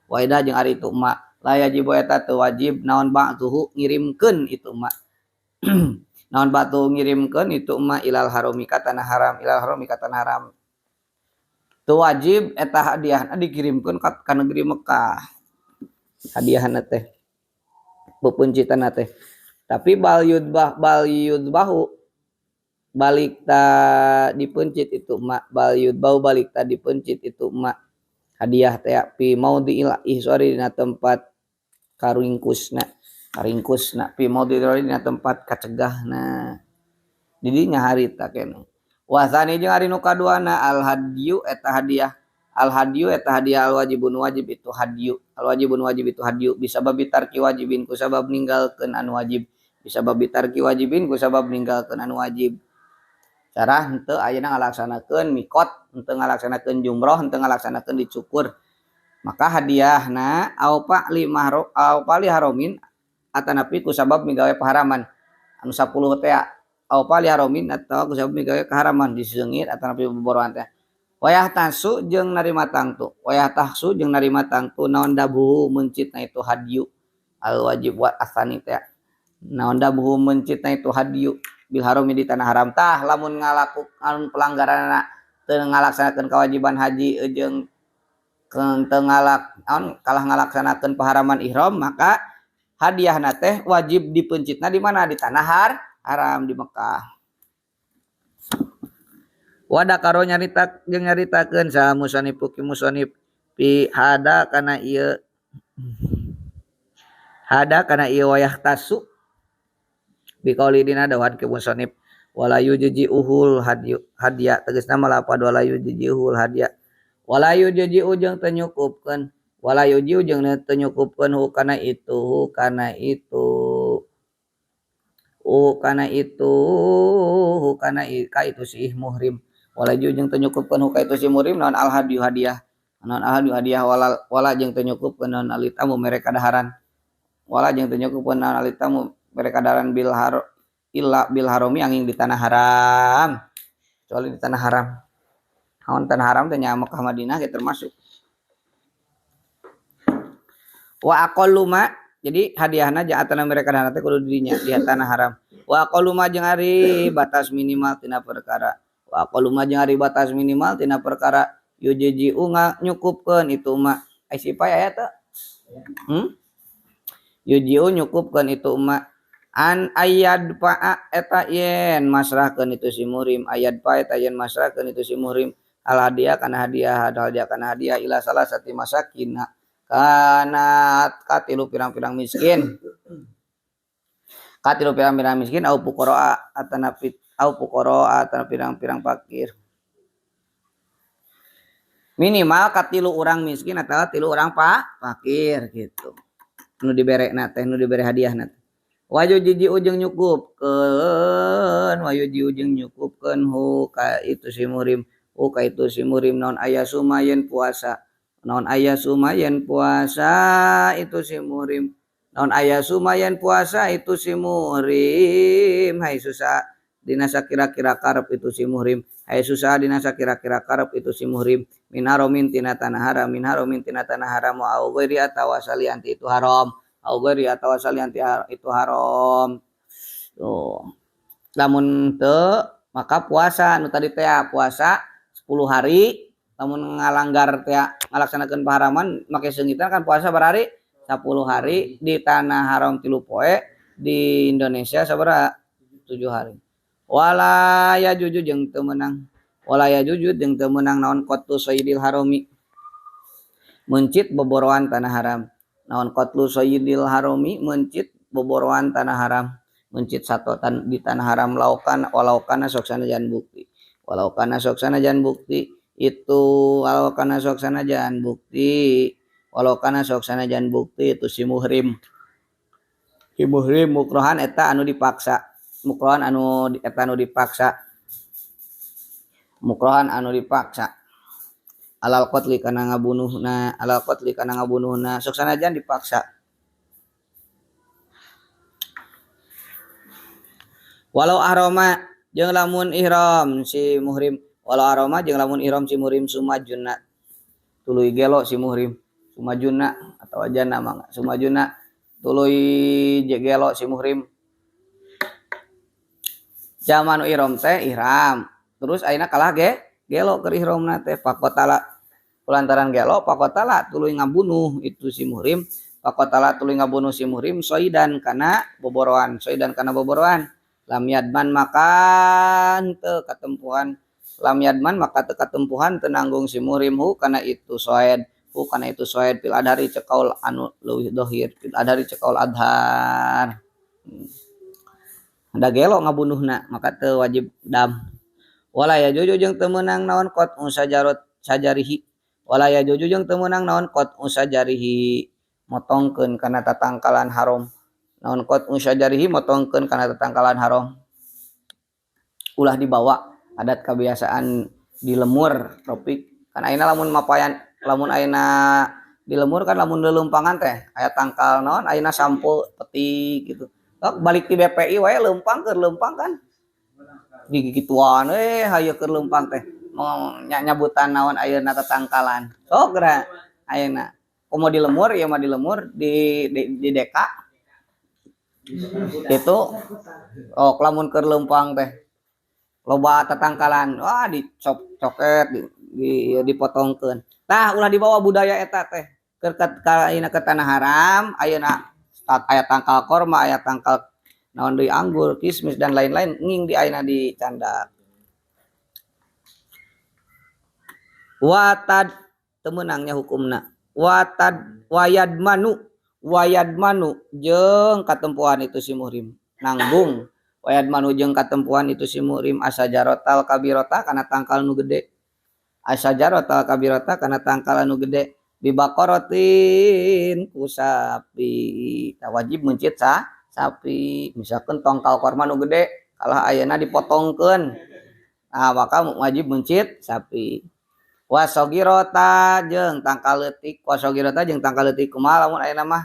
Speaker 1: Wahida jeung ari itu ma la yajibu eta teu wajib naon ba'tuhu ngirimkeun itu ma. Naon batu ngirimkeun itu ma ilal harami ka tanah haram, ilal harami ka tanah haram. Teu wajib eta hadiahna dikirimkeun ka negeri Mekah. Hadiahna teh peupencitanna teh. Tapi bal yudbahu balik ta dipencit itu ma, bal yudbahu balik ta dipencit itu ma hadiah teh pi maudhi'il ihsari dina tempat karingkusna, karingkusna pi maudhi'il dina tempat kacegahna. Di dinya harita keneh. Wasani jeung ari nu kaduana al hadyu eta hadiah. Al hadyu eta hadiah al wajibun wajib itu hadyu. Al wajibun wajib itu hadyu bisa babi tarki wajibin ku sabab ninggalkeun anu wajib. Bisa babi tarki wajibin ku sabab ninggalkeun anu wajib. Cara henteu ayeuna ngalaksanakeun mikot, henteu ngalaksanakeun jumroh, henteu ngalaksanakeun dicukur. Maka hadiahna au pa li mahro au pa li haromin atanapi ku sabab migawe paharaman. Anu 10 teh au pa li haromin atau ku sabab migawe kaharaman diseungit atanapi boboroan teh. Wayah tasu jeung narima tangtu, wayah tahsu jeung narima tangtu naon dabuhu mencitna itu hadyu al wajib wa asani teh. Naon dabuhu mencitna itu hadyu bil harami di tanah haram. Tah lamun ngalakukan pelanggaranna teu ngalaksanakeun kewajiban haji jeung teu ngalak naon kalah ngalaksanakeun paharaman ihram, maka hadiahna teh wajib dipencitna di mana? Di tanah haram di Mekah. Wada karo nyarita jeung nyaritakeun saha musannif ki musannif pi hada kana ieu hada kana ieu wayah tasu biqauli dina dawuhan ki musannif wala yujzi'uhul hadyu hadiah tegasna malapad wala yujzi'uhul hadiah wala yujzi'u jeung teu nyukupkeun wala yujzi'u jeung teu nyukupkeun hu kana itu hu kana itu hu kana itu hu kana ka itu si muhrim wala jeung teu nyukupkeun hu ka itu si muhrim naon al hadyu hadiah naon al hadyu hadiah wala wala jeung teu nyukupkeun naon alitamu mere kadaharan wala jeung teu nyukupkeun naon alitamu mere kadaharan bil har illa bil harami angin di tanah haram kecuali di tanah haram. Naon tanah haram teh nya Mekah Madinah ge termasuk. Wa aqallu ma jadi hadiahna jaatana mere kadaharan teh kudu di dinya di tanah haram. Wa aqallu ma jeung ari batas minimal tina perkara. Wa aqallu ma jeung ari batas minimal tina perkara yujzi'u nyukupkeun itu ma. Ai sipay aya teu? Yujzi'u nyukupkeun itu ma an ayad fa'a eta yen masrahkeun itu si muhrim ayad fa eta yen masrahkeun itu si muhrim al hadiah kana hadiah hadiah kana hadiah ila salasati masakina kana katilu pirang-pirang miskin katilu pirang-pirang miskin au fuqara atanapi au fuqara atana pirang-pirang fakir minimal katilu urang miskin atau tilu urang fakir gitu nu diberena teh nu dibere hadiahna wayu jiji ujung nyukupkeun wayu jiji ujung nyukupkeun hu ka itu si muhrim hu ka itu si muhrim naon aya sumayen puasa naon aya sumayen puasa itu si muhrim naon aya sumayen puasa itu si muhrim hai susah dina sakira-kira karep itu si muhrim hai susah dina sakira-kira karep itu si muhrim min haramin tina tanah haram min haramin tina tanah haram wa au ghairi atawa salianti itu haram au ghairi atawa salianti itu haram. Tuh. Lamun teu maka puasa nu tadi teh puasa 10 hari lamun ngalanggar teh ngalaksanakeun paharaman make seungitan kan puasa berhari 10 hari di tanah haram 3 poe di Indonesia sabaraha 7 hari. Wala ya juju jeung teu meunang wala ya juju jeung teu meunang naon qatlu sayyidil harami mencit boboroan tanah haram naon qatlu sayyidil harami mencit boboroan tanah haram mencit sato di tanah haram laukan walau kana sok sanajan bukti walau kana sok sanajan bukti itu walau kana sok sanajan bukti walau kana sok sanajan bukti itu si muhrim si muhrim mukrohan eta anu dipaksa mukrohan anu eta anu dipaksa Mukrohan anu dipaksa alal qatli kana ngabunuhna, alal qatli kana ngabunuhna, sok sanajan dipaksa. Walau ahrama jeung lamun ihram si muhrim, walau ahrama jeung lamun ihram si muhrim sumajunna tuluy gelo si muhrim, sumajunna atawa jana mangga sumajunna tuluy gelo si muhrim. Zaman ihram teh ihram, terus ayeuna kalah ge gelo keur ihramna teh pakotala kulantaran gelo pakotala tuluy ngabunuh itu si muhrim, pakotala tuluy ngabunuh si muhrim soidan kana boboroan, soidan kana boboroan. Lam yadman maka teu katempuhan, lam yadman maka teu katempuhan teu nanggung si muhrim hu kana itu soed, hu kana itu soed fil adhari cekaul anu leuwih dohir, fil adhari cekaul adhar. Da gelo ngabunuhna maka teu wajib dam. Wala yajuju jeung teu meunang naon qat'u sajarot sajarihi, wala yajuju jeung teu meunang naon qat'u sajarihi motongkeun kana tatangkalan haram, naon qat'u sajarihi motongkeun kana tatangkalan haram. Ulah dibawa adat kebiasaan di lemur topik kan ayeuna lamun mapayan, lamun ayeuna di lemur kan lamun leuleumpangan teh aya tangkal naon ayeuna sampo petik gitu. Sok balik ti BPI wae leumpang keur leumpang kan digigituan hayu keur leumpang teh mau nyabutan naon ayeuna tatangkalan. Sok geura ayeuna komo di lemur ieu mah di lemur di deka itu oh lamun keur leumpang teh loba tatangkalan wah dicop coket dipotongkeun. Tah ulah dibawa budaya eta teh keur ka ayeuna ke tanah haram ayeuna aya tangkal korma, aya tangkal naon deui anggur, kismis dan lain-lain nging di ayeuna dicandak. Watad teu meunangnya hukumna. Watad wayadmanu, wayadmanu jeung katempuhan itu si muhrim nanggung. Wayadmanu jeung katempuhan itu si muhrim asajarotal kabirota kana tangkal nu gede. Asajarotal kabirota kana tangkal anu gede bibakorotin ku sapi. Tah wajib meuncit sapi. Misalkan tongkal korma nu gede kalah ayeuna dipotongkeun. Nah, maka wajib meuncit sapi. Wasogirota jeung tangkal leutik, wasogirota jeung tangkal leutik kumaha lamun ayeuna mah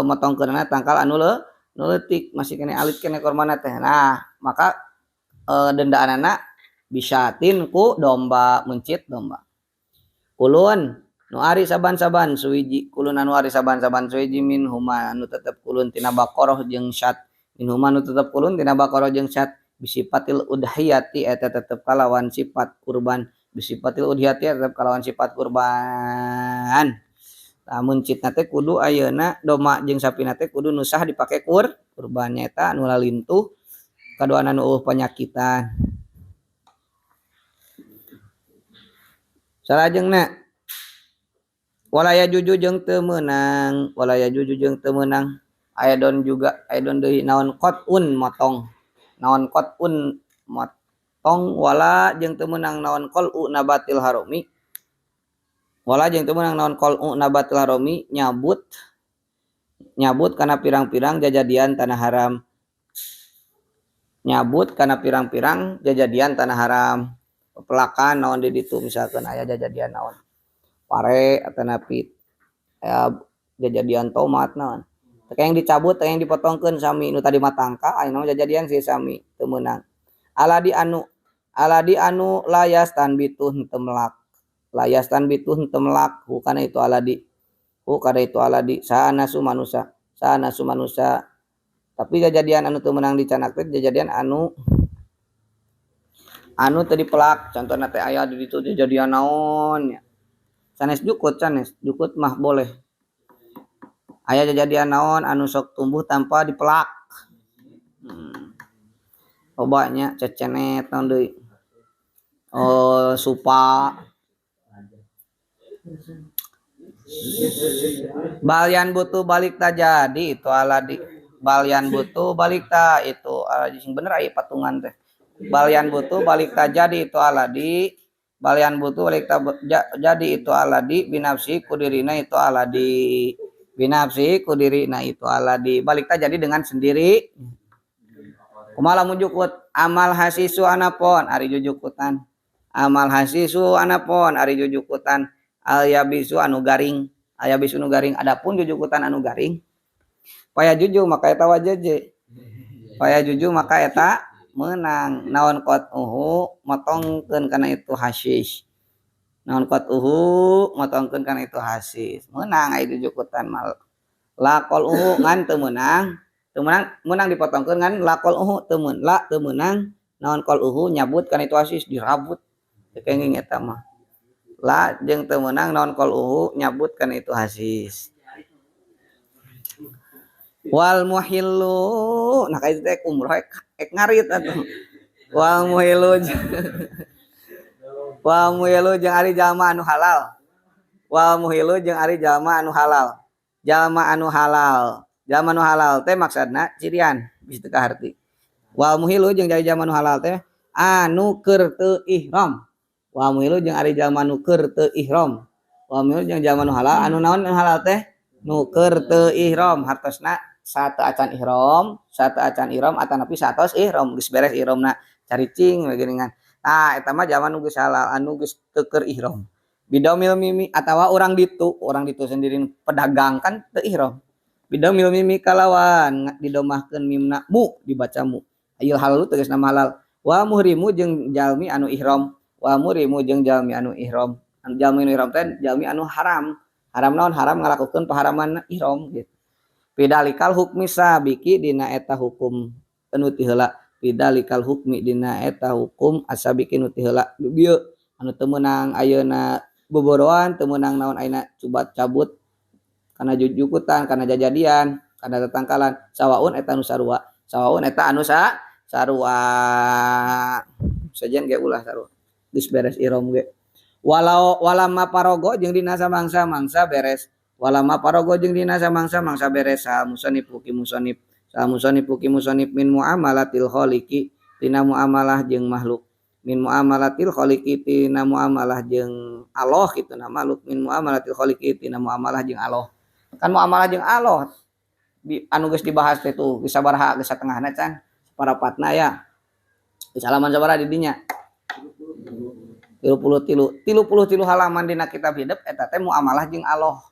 Speaker 1: motongkeunna tangkal anu nu leutik masih kene alit kene kormana teh. Nah, maka dendaanana bisatin ku domba, meuncit domba. Kulun nu ari saban-saban suwiji, kulun anu ari saban-saban suwiji min huma anu tetep kulun tina baqarah jeung syat, min huma anu tetep kulun tina baqarah jeung syat bisifatil udhiyati eta tetep kalawan sifat kurban, bisifatil udhiyati eta tetep kalawan sifat kurban. Tah meuncitna teh kudu ayeuna domba jeung sapina teh kudu nu sah dipake kurban nyaeta anu lalintuh kaduana nu eueuh panyakitan. Salajengna walaya juju jeung teu meunang, walaya juju jeung teu meunang aedon juga aedon deui naon qat'un motong, naon qat'un motong wala jeung teu meunang naon qal'u nabatil harami, wala jeung teu meunang naon qal'u nabatil harami nyabut, nyabut kana pirang-pirang jajadian tanah haram, nyabut kana pirang-pirang jajadian tanah haram, pepelakan naon di ditu misalkan aya jajadian naon pare atanapi aya jajadian tomat naon teh yang dicabut teh yang dipotongkeun sami nu tadi mah tangka ayeuna mah jajadian sih sami teu meunang. Aladi anu layas tanbitu henteu melak, layas tanbitu henteu melak hukana itu aladi, hukana itu aladi sanasu manusa, sanasu manusa. Tapi jajadian anu teu meunang dicanak teh jajadian anu teu dipelak, contohna teh aya di ditu jajadian naon nya sanes jukut, sanes jukut mah boleh. Aya jajadian naon anu sok tumbuh tanpa dipelak. Lobanya cecenet naon deui. Oh, supa. Balian butuh balik ta jadi itu aladi. Balian butuh balik ta itu aladi sing bener aya patungan teh. Balian butuh balik ta jadi itu aladi. Balian butuh balik ta jadi itu aladi binafsi kudirina itu aladi. Binafsi kudirina itu aladi. Balik ta jadi dengan sendiri. Kumaha lamun jukut amal hasisu anapon ari jujukutan. Amal hasisu anapon ari jujukutan al yabisu anu garing, al yabisu anu garing. Adapun jujukutan anu garing paya juju maka eta wajeje, paya juju maka eta meunang. Naon qat'uhu motongkeun kana itu hasis, naon qat'uhu motongkeun kana itu hasis, meunang aya jujukutan mal. La qal'uhu ngan teu meunang, teu meunang, meunang dipotongkeun ngan la qal'uhu teu meun, la teu meunang naon qal'uhu nyabut kana itu hasis dirabut teu kenging eta mah. La jeung teu meunang naon qal'uhu nyabut kana itu hasis. Wal muhillu, nah ka itu teh umroh ek ngarit atuh. Wal muhillu, wal muhillu jeung ari jalma anu halal. Wal muhillu jeung ari jalma anu halal. Jalma anu halal. Jalma anu halal teh maksudna cirian bisi teu kaharti. Wal muhillu jeung ari jalma anu halal teh anu keur teu ihram. Wal muhillu jeung ari jalma anu keur teu ihram. Wal muhillu jeung jalma anu halal anu naon anu halal teh nu keur teu ihram, hartosna satu acan ihram, satu acan ihram atanapi satos ihram geus beres ihramna caricing we geuningan. Tah eta mah jalma nu geus halal anu geus teu keur ihram. Bidaumil mimi atawa urang ditu sendiri pedagang kan teu ihram. Bidaumil mimi kalawan didomahkeun mimna mu dibaca mu. Ayeuna halal tegasna halal. Wa muhrimu jeung jalmi anu ihram, wa muhrimu jeung jalmi anu ihram. Anu jalmi anu ihram teh jalmi anu haram. Haram naon? Haram ngalakukeun paharaman ihram gitu. Pidalikal hukmi sabiki dina eta hukum anu ti heula. Pidalikal hukmi dina eta hukum asabiki nu ti heula. Bieu anu teu meunang ayeuna boboroan, teu meunang naon ayeuna cubat cabut kana jujukutan, kana jajadian, kana tatangkalan. Sawaun eta anu sarua. Sawaun eta anu sarua. Sejen ge ulah sarua. Geus beres ihram ge. Walau walama parogo jeung dina samangsa-mangsa beres. Walama parogo jeung dina samangsa-mangsa beres sa musannif ki musannif. Sa musannif ki musannif min muamalatil khaliqi tina muamalah jeung makhluk. Min muamalatil khaliqi tina muamalah jeung Allah kitu na makhluk. Min muamalatil khaliqi tina muamalah jeung Allah. Kan muamalah jeung Allah di anu geus dibahas teh tuh geus sabaraha geus satengahna can saparapatna ya. Geus halaman sabaraha di dinya? 33. 33 halaman dina kitab hidup eta teh muamalah jeung Allah.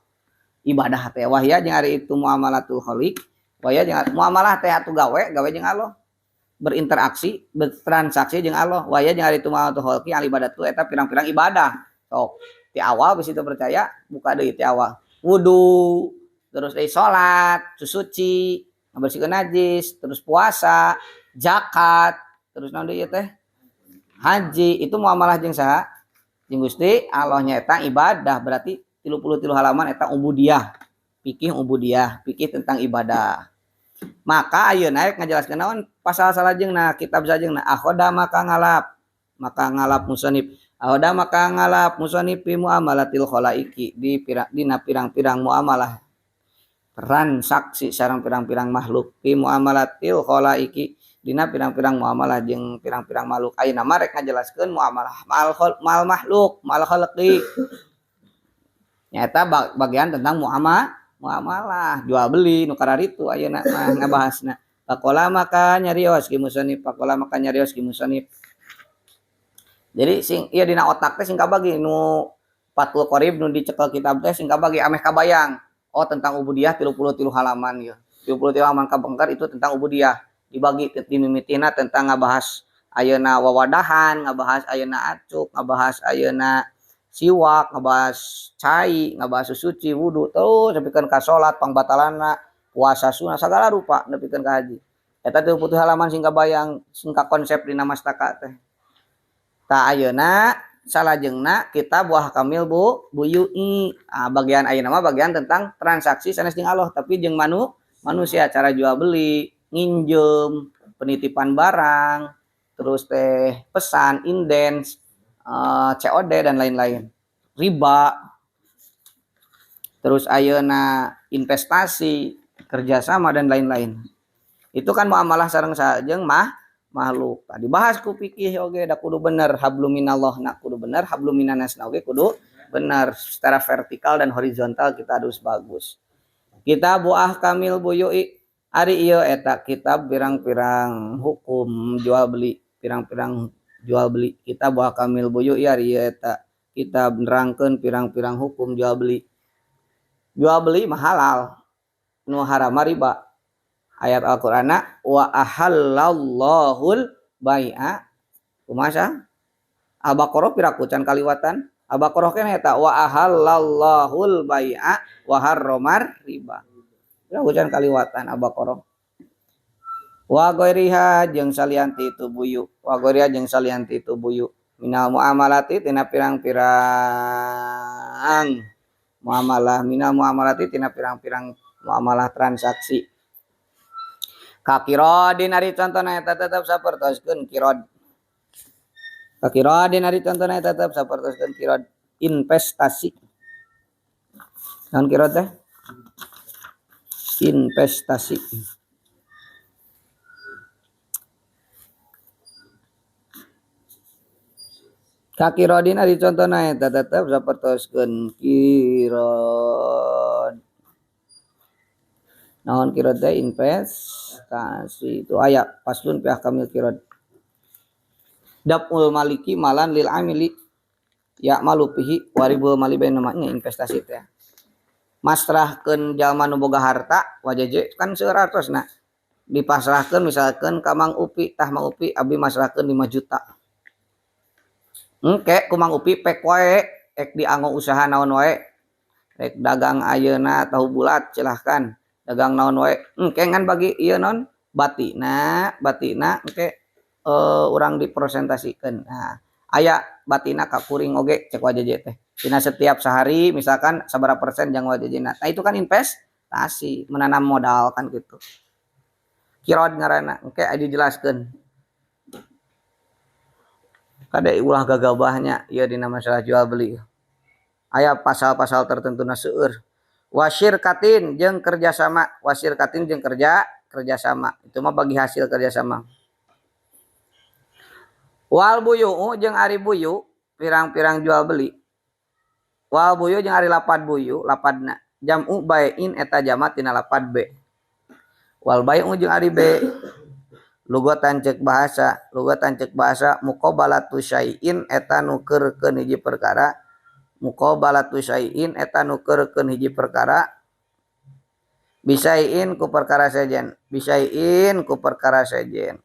Speaker 1: Ibadah teh wahya jeung ari itu muamalatul khaliq, wahya jeung muamalah teh atuh gawe jeung Allah. Berinteraksi, bertransaksi jeung Allah. Wahya jeung ari itu muamalatul khaliqi al ibadatu eta pirang-pirang ibadah. Sok ti awal geus itu percaya buka deui ti awal. Wudu, terus deui salat, susuci, ngabersihkeun najis, terus puasa, zakat, terus naon deui teh? Haji, itu muamalah jeung saha? Jeung Gusti Allah nya eta ibadah, berarti 33 halaman eta ubudiyah. Fikih ubudiyah, fikih tentang ibadah. Maka ayeuna rek ngajelaskeun naon pasal salajengna kitab salajengna akhoda maka ngalap musannif. Akhoda maka ngalap musannif fi muamalatil khalaiki di dina pirang-pirang muamalah transaksi sareng pirang-pirang makhluk fi muamalatil khalaiki dina pirang-pirang muamalah jeung pirang-pirang makhluk. Ayeuna mah rek ngajelaskeun muamalah mal makhluk, mal khalqi. Nyata bagian tentang muamalah, jual beli nu kararitu ayeuna mah ngabahasna. Pakola maka nyarios ki musannif, pakola maka nyarios ki musannif. Jadi sing ieu dina otak teh sing kabagi nu Fathul Qorib nu dicekel kitab teh sing kabagi ameh kabayang. Oh tentang ubudiyah 33 halaman ieu. 33 halaman kabengkar itu tentang ubudiyah. Dibagi dimimitina tentang ngabahas ayeuna wawadahan, ngabahas ayeuna acuk, ngabahas ayeuna siwak, ngabahas cai, ngabahas suci, wudu, terus nepikeun ka salat, pangbatalanna, puasa sunah sagala rupa nepikeun ka haji. Eta 30 halaman sing kabayang sing kakonsep dina mastaka teh. Tah ayeuna salajengna kitab Buah Kamil Bu Buyui. Ah, bagian ayeuna mah bagian tentang transaksi sanes jeung Allah tapi jeung manusia, cara jual beli, nginjem, penitipan barang, terus teh pesan, indens, COD dan lain-lain. Riba. Terus ayeuna investasi, kerjasama dan lain-lain. Itu kan muamalah sareng jeung makhluk. Tadi bahas ku fikih oge da kudu bener hablum minallah na kudu bener hablum minanas na oge kudu bener secara vertikal dan horizontal kita harus bagus. Kita buah kamil buyui ari ieu eta kitab pirang-pirang hukum jual beli, pirang-pirang jual beli. Kitab Ahkamil Buyu ya ieu eta kitab nerangkeun pirang-pirang hukum jual beli. Jual beli mah halal, nu haram mah riba. Ayat Al-Qur'anna wa ahallallahul bai'a. Kumaha? Al-Baqarah piraku can kaliwatan. Al-Baqarah keneh eta wa ahallallahul bai'a wa harramar riba. Piraku can kaliwatan Al-Baqarah. Wa ghairiha jeung salianti itu buyu. Wa ghairiha jeung salianti itu buyu. Minal muamalati tina pirang-pirang muamalah, minal muamalati tina pirang-pirang muamalah transaksi. Kakirodin ari contona eta tetep sapertoskeun kirod. Kakirodin ari contona eta tetep sapertoskeun kirod investasi. Naon kirod teh? Investasi. Kakirodin ari contona eta tetep sapertoskeun kirod. Naon kirod teh? Investasi. Itu aya paslon fi ahkamil kirod. Daf'ul maliki malan lil amili ya'malu fihi waribul mali bae namanya investasi teh. Masrahkeun jalma nu boga harta wajeje kan seueur artosna. Dipasrahkeun misalkeun ka Mang Upi, tah Mang Upi abdi masrahkeun 5 juta. Engke ku Mang Upi pek wae ek dianggo usaha naon wae. Rek dagang ayeuna tahu bulat silahkan. Dagang naon wae. Engke ngan bagi ieu naon batina, batina engke urang dipresentasikan. Nah, aya batina ka kuring oge cek wajeje teh. Dina setiap sehari misalkan sabaraha persen jang wajejena. Nah, itu kan investasi, menanam modal kan gitu. Kirod ngaranna, engke aya dijelaskeun. Kade ulah gagabahnya ieu dina masalah jual beli. Aya pasal-pasal tertentu na seueur. Wasyirkatin jeung kerjasama, wasyirkatin jeung kerjasama. Itu mah bagi hasil kerjasama. Wal buyu jeung ari buyu pirang-pirang jual beli. Wal buyu jeung ari lapad buyu, lapadna jam'u bai'in eta jama tina lapad b. Wal bai'u jeung ari b lugatan ceuk bahasa, lugatan ceuk bahasa muqabalatu syai'in eta nukeurkeun hiji perkara, muqabalatu syai'in eta nukeurkeun hiji perkara bisain ku perkara sejen, bisain ku perkara sejen.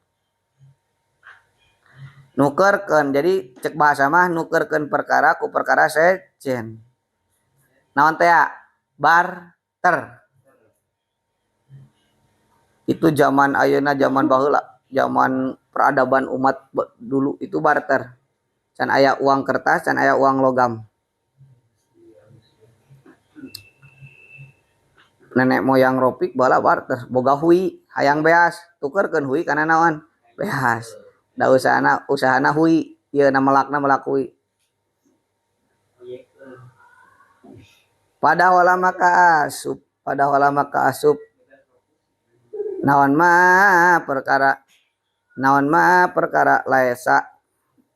Speaker 1: Nukerkeun, jadi cek bahasa mah nukerkeun perkara ku perkara sejen. Naon teh? Barter. Itu zaman ayeuna, zaman baheula, zaman peradaban umat dulu itu barter. Can aya uang kertas, can aya uang logam. Nenek moyang Ropik bala barter, boga hui, hayang beas, tukerkeun hui kana naon? Beas. Da usahana hui, ieu na melakna melak hui. Pada wala maka asup, pada wala maka asup. Naon mah perkara, naon mah perkara laesa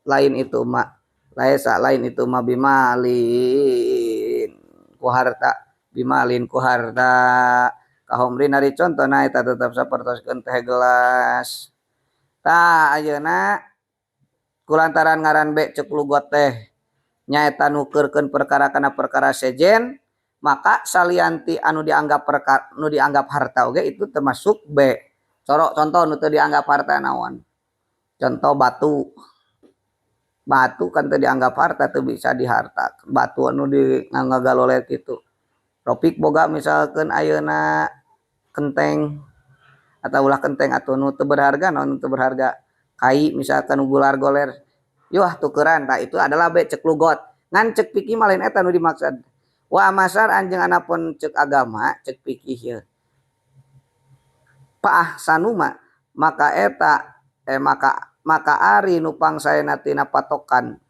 Speaker 1: lain itu ma, laesa lain itu ma bimalin ku harta, bimalin ku harta. Kahomrin ari contona eta tetep sapertoskeun teh gelas. Tah ayeuna kulantaran ngaran be ceuk lugot teh nyaeta nukeurkeun perkara kana perkara sejen, maka salianti anu dianggap perkara nu dianggap harta oge itu termasuk B. Corok contoh nu teu dianggap harta naon? Contoh batu. Batu kan teu dianggap harta, teu bisa diharta. Batu anu di ngagaloler kitu. Ropik boga misalkeun ayeuna kenteng atau ulah kenteng atau nu teu berharga, naon teu berharga? Kai misalkan nu gular goler. Yuh tukeran, tah itu adalah be cek lugot. Ngan cek pikir mah lain eta nu dimaksud. Wa amasar anjeung anapun cek agama, cek pikir ieu. Paah sanuma maka eta maka ari nu pangsaena tina patokan.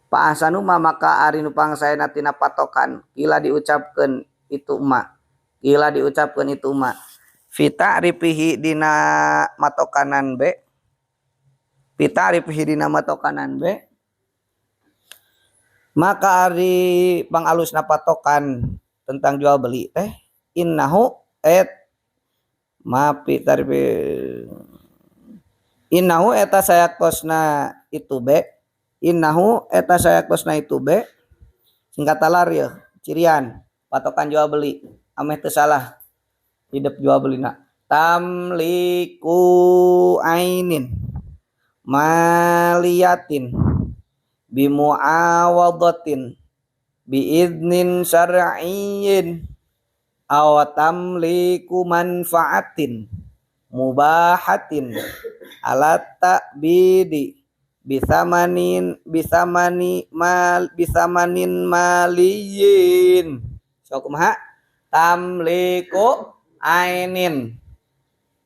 Speaker 1: Paah sanuma maka ari nu pangsaena tina patokan kila diucapkeun itu ma. Kila diucapkeun itu ma. Fita ripihi dina matokanan be. Fita ripihi dina matokanan be. Maka ari pangalusna patokan tentang jual beli teh innahu et ma fi tarifi Innahu eta sayaktosna itu be, innahu eta sayaktosna itu be, singkat talar ya, cirian patokan jual beli ameh teu salah hidup jual belina. Tamliku ainin maliyatin bimuawadatin biidnin syar'iyyin aw tamliku manfaatin mubahatin ala ta'bidi bisamanin bisamani mal bisamanin maliyin. So kumaha? Tamliku ainin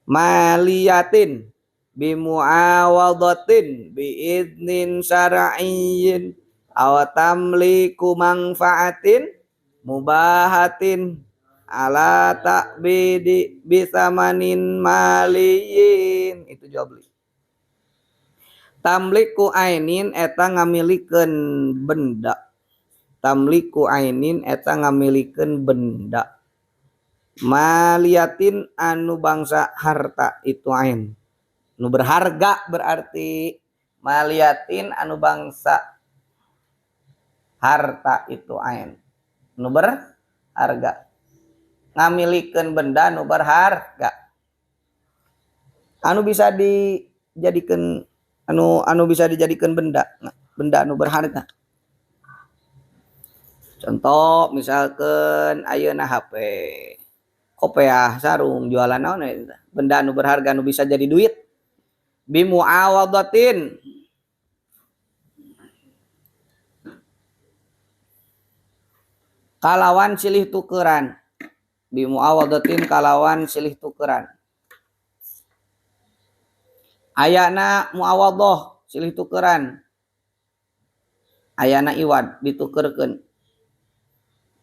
Speaker 1: maliyatin bimuawadatin biidnin syar'iyyin aw tamliku manfaatin mubahatin ala ta'bidi bisamanin maliyin. Itu jual beli. Tamliku ainin eta ngamilikeun benda. Tamliku ainin eta ngamilikeun benda. Maliatin anu bangsa harta itu ain. Nu berharga berarti maliatin anu bangsa harta itu ain. Nu berharga. Ngamilikeun benda nu berharga. Anu bisa dijadikeun anu bisa dijadikeun benda, benda anu berharga. Contoh misalkan ayeuna HP, kopiah, sarung, jualan naon eta, benda anu berharga anu bisa jadi duit. Bimuawadatin kalawan silih tukeran. Bimuawadatin kalawan silih tukeran. Ayana muawadah silih tukeran. Ayana iwad ditukerkeun.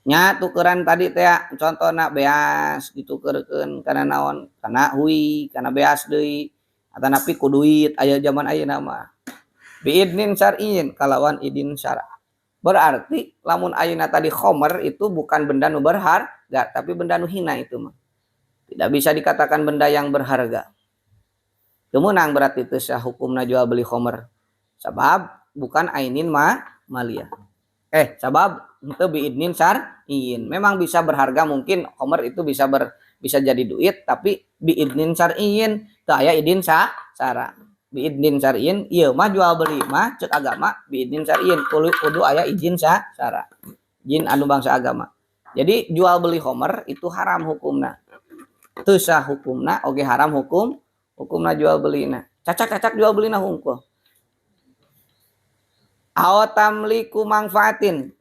Speaker 1: Nya tukeran tadi teh contohna beas ditukerkeun kana naon? Kana hui, kana beas deui. Atanapi ku duit aya zaman ayeuna mah. Biidnin syar'iyyin kalawan idin syara. Berarti lamun ayeuna tadi khomer itu bukan benda nu berharga, tapi benda nu hina itu mah. Tidak bisa dikatakan benda yang berharga. Kemenang berarti itu sah hukumna jual beli khomer. Sabab bukan ainin ma maliyah. Sabab itu biidnin syar'iyyin. Memang bisa berharga, mungkin khomer itu bisa bisa jadi duit, tapi biidnin syar'iyyin teu aya idin syara. Biidnin syar'iyyin ieu mah jual beli mah ceuk agama biidnin syar'iyyin kudu aya izin syara. Izin anu bangsa agama. Jadi jual beli khomer itu haram hukumna. Teu sah hukumna oge haram hukumna jual belina. Cacak-cacak jual belina hungkul. Aw tamliku mangfaatin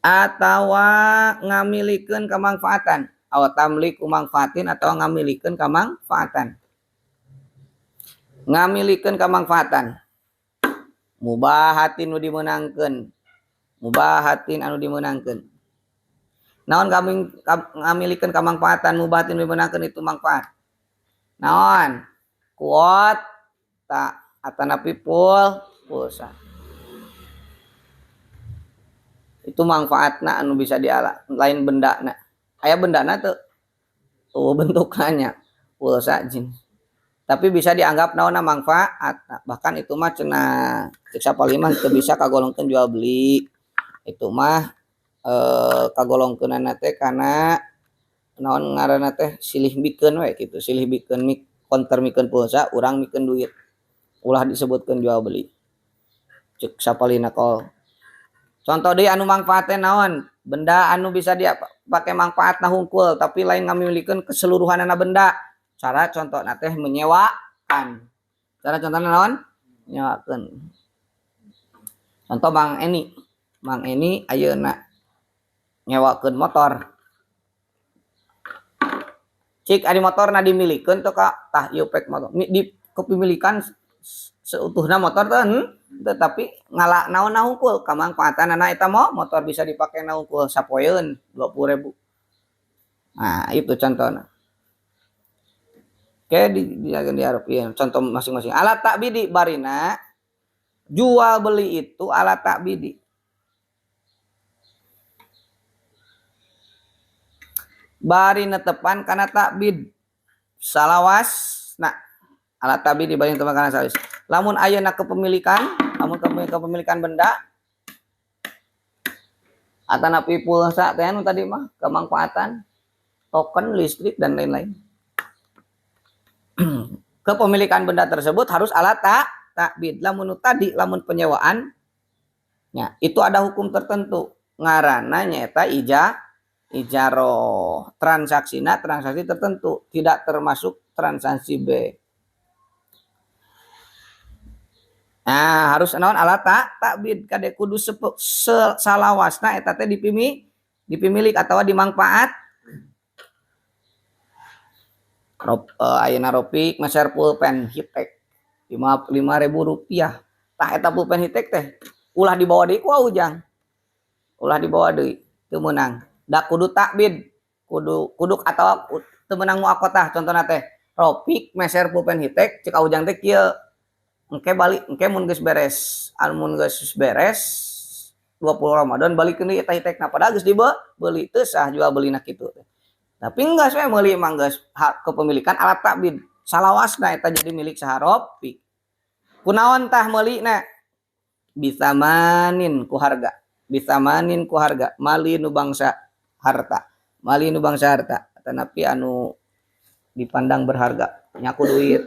Speaker 1: atawa ngamilikeun kamangfaatan. Aw tamliku mangfaatin atawa ngamilikeun kamangfaatan. Ngamilikeun kamangfaatan. Mubahatin nu dimeunangkeun. Mubahatin anu dimeunangkeun. Naon ngamilikeun kamangfaatan mubahatin dimeunangkeun itu manfaat. Naon? Kuot ta atanapi pulsa. Itu manfaatna anu bisa diala, lain bendana. Aya bendana teu oh bentukannya pulsa jin. Tapi bisa dianggap naonna manfaat. Bahkan itu mah cenah cek sapalima teu bisa kagolongkeun jual beli. Itu mah kagolongkeunana teh kana naon ngaranna teh silih bikeun we kitu, silih bikeun konter mikeun pulsa, urang mikeun duit. Ulah disebutkeun jual beli. Cek sapalina kol. Contoh deui anu mangfaatna naon? Benda anu bisa dipakai mangfaatna hungkul tapi lain ngamilikeun keseluruhanana benda. Cara contohna teh menyewakan. Cara contohna naon? Menyewakeun. Contoh Mang Eni. Mang Eni ayeuna nyewakeun motor. Cik ari motorna dimilikeun teu ka tah ieu pek motor. Di kepemilikan seutuhna motor teh tetapi ngala naon hungkul kamangfaatanana eta motor bisa dipake na hungkul sapoeun 20.000. Nah, itu contohna. Oke, di diarep ya, contoh masing-masing. Alat takbidi barina jual beli itu alat takbidi. Bari netepan kana takbid. Salawas nah Alat ta'bid dibanding teu kana salawis. Lamun ayeuna kepemilikan, lamun kepemilikan benda atanapi pulsa teh anu tadi mah kemanfaatan token listrik dan lain-lain. Kepemilikan benda tersebut harus alat ta'bid. Lamun tadi lamun penyewaan ya, itu ada hukum tertentu. Ngaranna nyaeta ijaroh. Transaksina transaksi tertentu, tidak termasuk transaksi B. Nah, harus naon alat ta'bid kade kudu salawasna eta teh dipimilik atawa dimangfaat. Ayeuna Ropik meser pulpen hitek 5.000 rupiah. Tah eta pulpen hitek teh ulah dibawa deui ku Ujang. Ulah dibawa deui, teu meunang. Da kudu ta'bid, kudu kuduk atawa teu meunang muaqotah contohna teh. Ropik meser pulpen hitek cek Ujang teh kieu. Engke balik, engke mun geus beres, mun geus beres 20 Ramadan balikeun deui eta hitekna padahal geus dibeli teu sah jual belina kitu teh. Tapi enggak saya meuli mah geus hak kepemilikan alat ta'bid. Salawasna eta jadi milik saha Ropik. Kunaon tah meulina? Bisa manin ku harga. Bisa manin ku harga, mali nu bangsa harta. Mali nu bangsa harta, tetapi anu dipandang berharga, nyaku duit.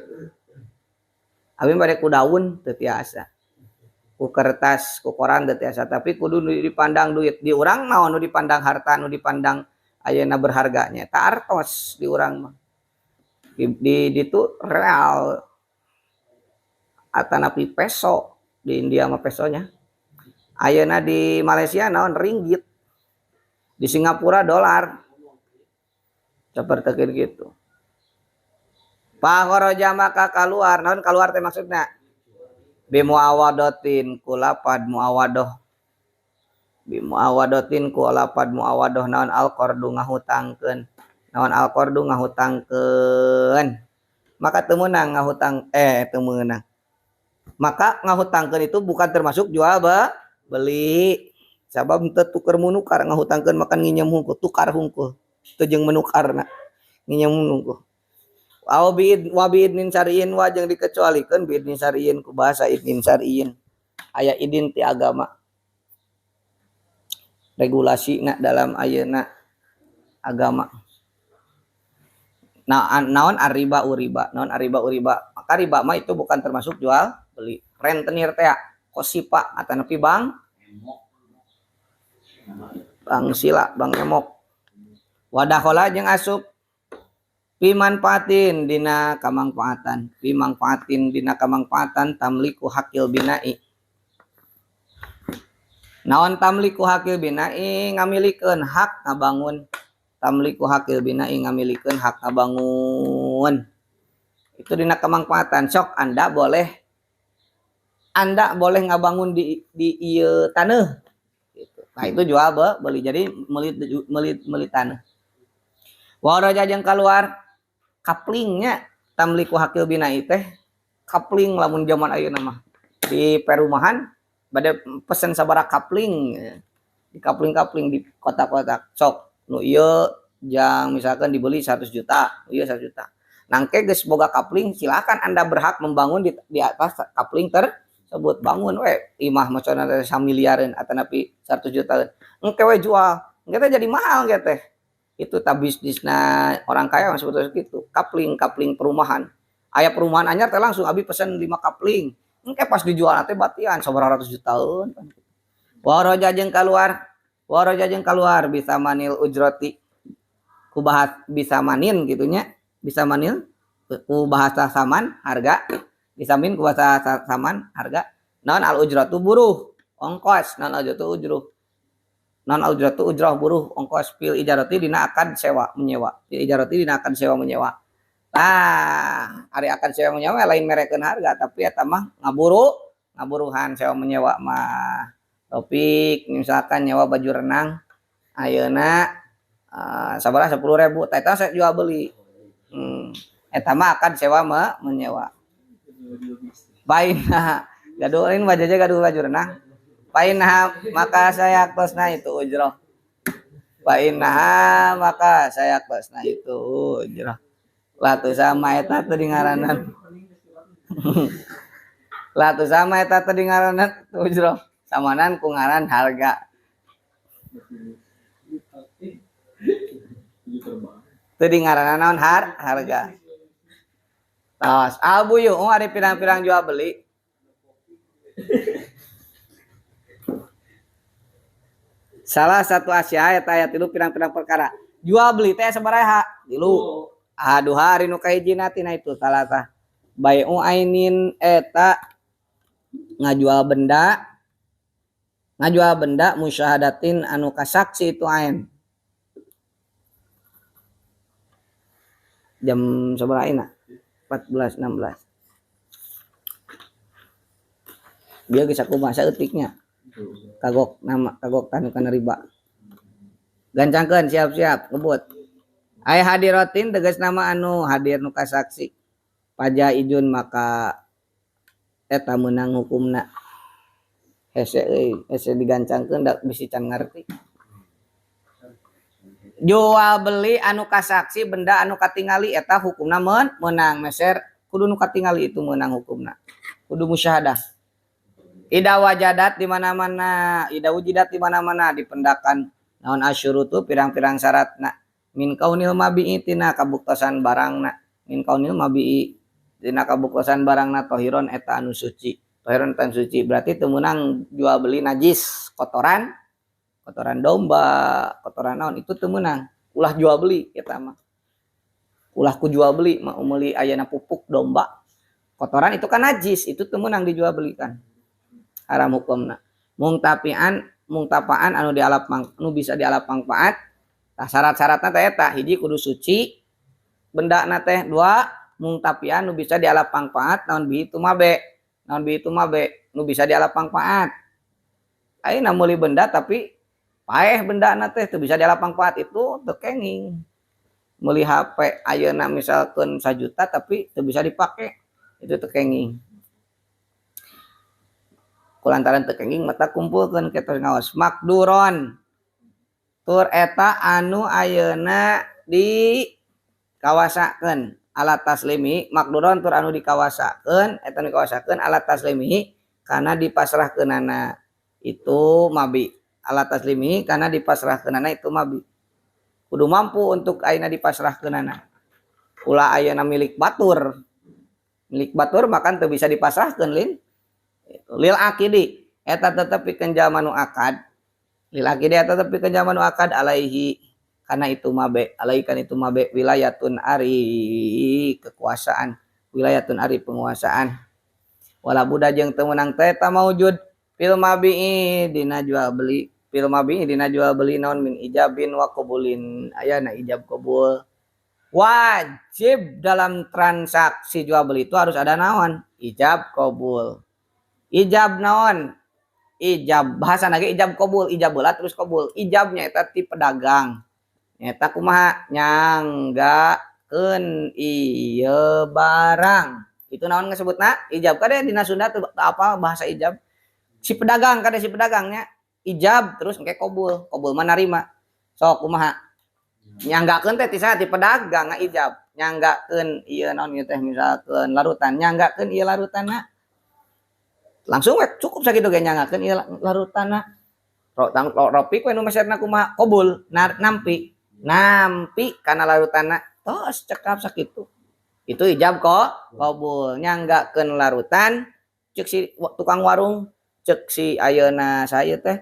Speaker 1: Abi bade ku daun teu tiasa. Ku kertas, ku koran teu tiasa, tapi kudu dipandang duit. Di urang naon nu dipandang harta, nu dipandang ayeuna berharganya, ta artos di urang mah. Di ditu real atanapi peso, di India mah pesonya. Ayeuna di Malaysia naon ringgit. Di Singapura dolar. Seperti gitu. Pakharaja maka kaluar, naon kaluar teh maksudna? Bimuawadotin kulapad muawadoh. Bimuawadotin kulapad muawadoh naon alqardu ngahutangkeun. Naon alqardu ngahutangkeun. Maka teu meunang ngahutang teu meunang. Maka ngahutangkeun itu bukan termasuk jual beli. Sabab teu tuker munukar ngahutangkeun makan nginjem hungkul, tukar hungkul. Teu jeung menukarna. Nginjem hungkul. Aw bi wa bi idnin syar'in wa jeung dikecualikeun bi idnin syar'in ku bahasa idnin syar'in. Aya idin ti agama. Regulasina dalam ayeuna agama. Nah, naon arriba uriba, naon arriba uriba. Maka riba mah itu bukan termasuk jual beli. Rentenir teh kosipa atanapi bank bank sila, bank emok. Wadakhala jeung asup pimanfaatin dina kamangfaatan, pimangfaatin dina kamangfaatan tamliku hakil binai. Naon tamliku hakil binai ngamilikeun hak ngabangun. Tamliku hakil binai ngamilikeun hak ngabangun. Itu dina kamangfaatan. Sok Anda boleh ngabangun di ieu taneuh. Gitu. Nah itu jual beli jadi meuli taneuh. Waraja jeung kaluar kaplingnya tamliku hakil binai teh kapling lamun zaman ayeuna mah di perumahan bade pesen sabaraha kapling di kapling-kapling di kotak-kotak sok nu ieu jang misalkan dibeli 100 juta ieu 100 juta nangke geus boga kapling silakan Anda berhak membangun di atas kapling tersebut bangun we imah maksudna teh samiliareun atanapi 100 juta engke we jual engke teh jadi mahal engke teh. Itu tak bisnisna orang kaya masih betul gitu. Kapling perumahan. Aya perumahan anyar teh langsung abi pesen 5 kapling. Engke pas dijual teh batian sabaraha ratus jutaan. Waraja jeung keluar bisa manil ujroti. Ku bahas bisa manin gitunya, bisa manil ku bahasa saman harga, bisa min ku bahasa saman harga. Naon al ujratu buruh, ongkos, naon al ujratu ujruh. Non ujratu ujrah buruh ongkos fil ijarati dina akad sewa menyewa. Fil ijarati dina akad sewa menyewa. Tah, ari akad sewa menyewa lain merekeun harga tapi eta mah ngaburuhan sewa menyewa mah. Topik misalkan nyewa baju renang ayeuna sabaraha 10.000 tah eta saya jual beli. Eta mah akad sewa menyewa. Baina gaduh lain baju aja gaduh baju renang. Painah maka saya kosna itu ujroh. Painah maka saya kosna itu ujroh. Lah tuh sama eta teh di ngaranan. Lah tuh sama eta tadi ngaranna ujroh. Samanan ku ngaran harga. Teu di ngaranna naon harga. Tos albuyu ari pirang-pirang jual beli. Salah satu asya eta aya tilu pirang-pirang perkara. Jual beli teh sabaraha? Tilu. Aduh hari nu kahijina tina itu salah. Bai'u ainin eta ngajual benda musyahadatin anu kasaksi itu ain. Jam sabaraha ayeuna? 14.16. Bieu geus aku bahasa eutiknya. Kagok nama kagok tanu kana riba. Gancangkeun siap-siap ngebut. Aya hadiratin tegas nama anu hadir nu kasaksi. Paja ijun maka eta meunang hukumna. Hese euy, hese digancangkeun da bisi can ngarti. Jual beli anu kasaksi benda anu katingali eta hukumna meunang meser kudu nu katingali itu meunang hukumna. Kudu musyahadah. Ida wajadat di mana-mana, ida wujidat di mana-mana dipendakan naon asyurutu pirang-pirang syaratna min kaunil mabi'i tina kabuktosan barangna, min kaunil mabi'i tina kabuktosan barangna tohiron eta anu suci. Tohiron eta anu suci berarti teu meunang jual beli najis, kotoran, kotoran domba, kotoran naon itu teu meunang. Ulah jual beli eta mah. Ulah ku jual beli mah meuli ayana pupuk domba. Kotoran itu kan najis, itu teu meunang dijual belikan. Haram hukumna. Mung tapian, mung tapaan anu dialap nu bisa dialap manfaat. Tah syarat-syaratna teh eta, hiji kudu suci bendana teh, dua mung tapian nu bisa dialap manfaat naon bihi tumabe. Naon bihi tumabe nu bisa dialap manfaat. Ayeuna meuli benda tapi paeh bendana teh teu bisa dialap manfaat itu teu kenging. Meuli HP ayeuna misalkeun 1 juta tapi teu bisa dipake itu teu kenging. Kulantaran teu kenging mata kumpulkeun ke tos ngaos makduron tur eta anu ayeuna dikawasakeun alat taslimi makduron tur anu dikawasakeun eta dikawasakeun alat taslimi kana dipasrahkeunana itu mabi alat taslimi kana dipasrahkeunana itu mabi kudu mampu untuk ayeuna dipasrahkeunana ulah ayeuna milik batur makan teu bisa dipasrahkeun lin lil akidi eta tetep pikeun jalma nu akad lil akidi eta tetep pikeun jalma nu akad alaihi kana itu mabe alaihi kana itu mabe wilayatun ari kekuasaan wilayatun ari penguasaan wala buda jeung teu meunang teh eta maujud fil mabi'i dina jual beli fil mabi'i dina jual beli naon min ijabin wa qabulin ayana ijab qabul wajib dalam transaksi jual beli itu harus ada naon ijab qabul. Ijab naon? Ijab bahasa lagi ijab qabul, ijab heula terus qabul. Ijabnya eta ti pedagang. Eta kumaha? Nyanggakeun ieu barang. Itu naon ngasebutna? Ijab kade dina Sunda teu apa bahasa ijab. Si pedagang kade si pedagangnya ijab terus engke qabul. Qabul mah narima. Sok kumaha? Nyanggakeun teh ti saha? Ti pedagang ngaijab. Nyanggakeun ieu naon ieu teh misalkeun larutan, nyanggakeun ieu larutanna. Langsung we cukup sakitu ge nyangakeun ieu larutanna. Ropik we nu meserna kumaha? Qabul, nampi. Nampi kana larutanna. Tos cekap sakitu. Itu ijab kok qabul. Nyanggakeun larutan cek si tukang warung, cek si ayeuna saya teh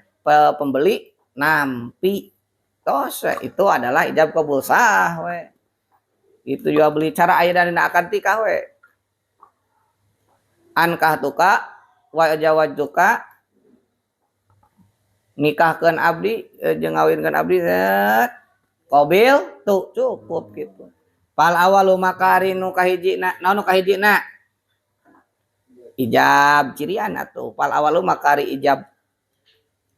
Speaker 1: pembeli nampi. Tos we, itu adalah ijab qabul sah we. Itu jual beli cara ayeuna dina akad nikah we. Ankah tuka wa jawajuka nikahkeun abdi jeung ngawinkeun abdi qabil tuh cukup gitu. Fal awalu makari nu kahijina naon nu kahijina ijab cirian atuh fal awalu makari ijab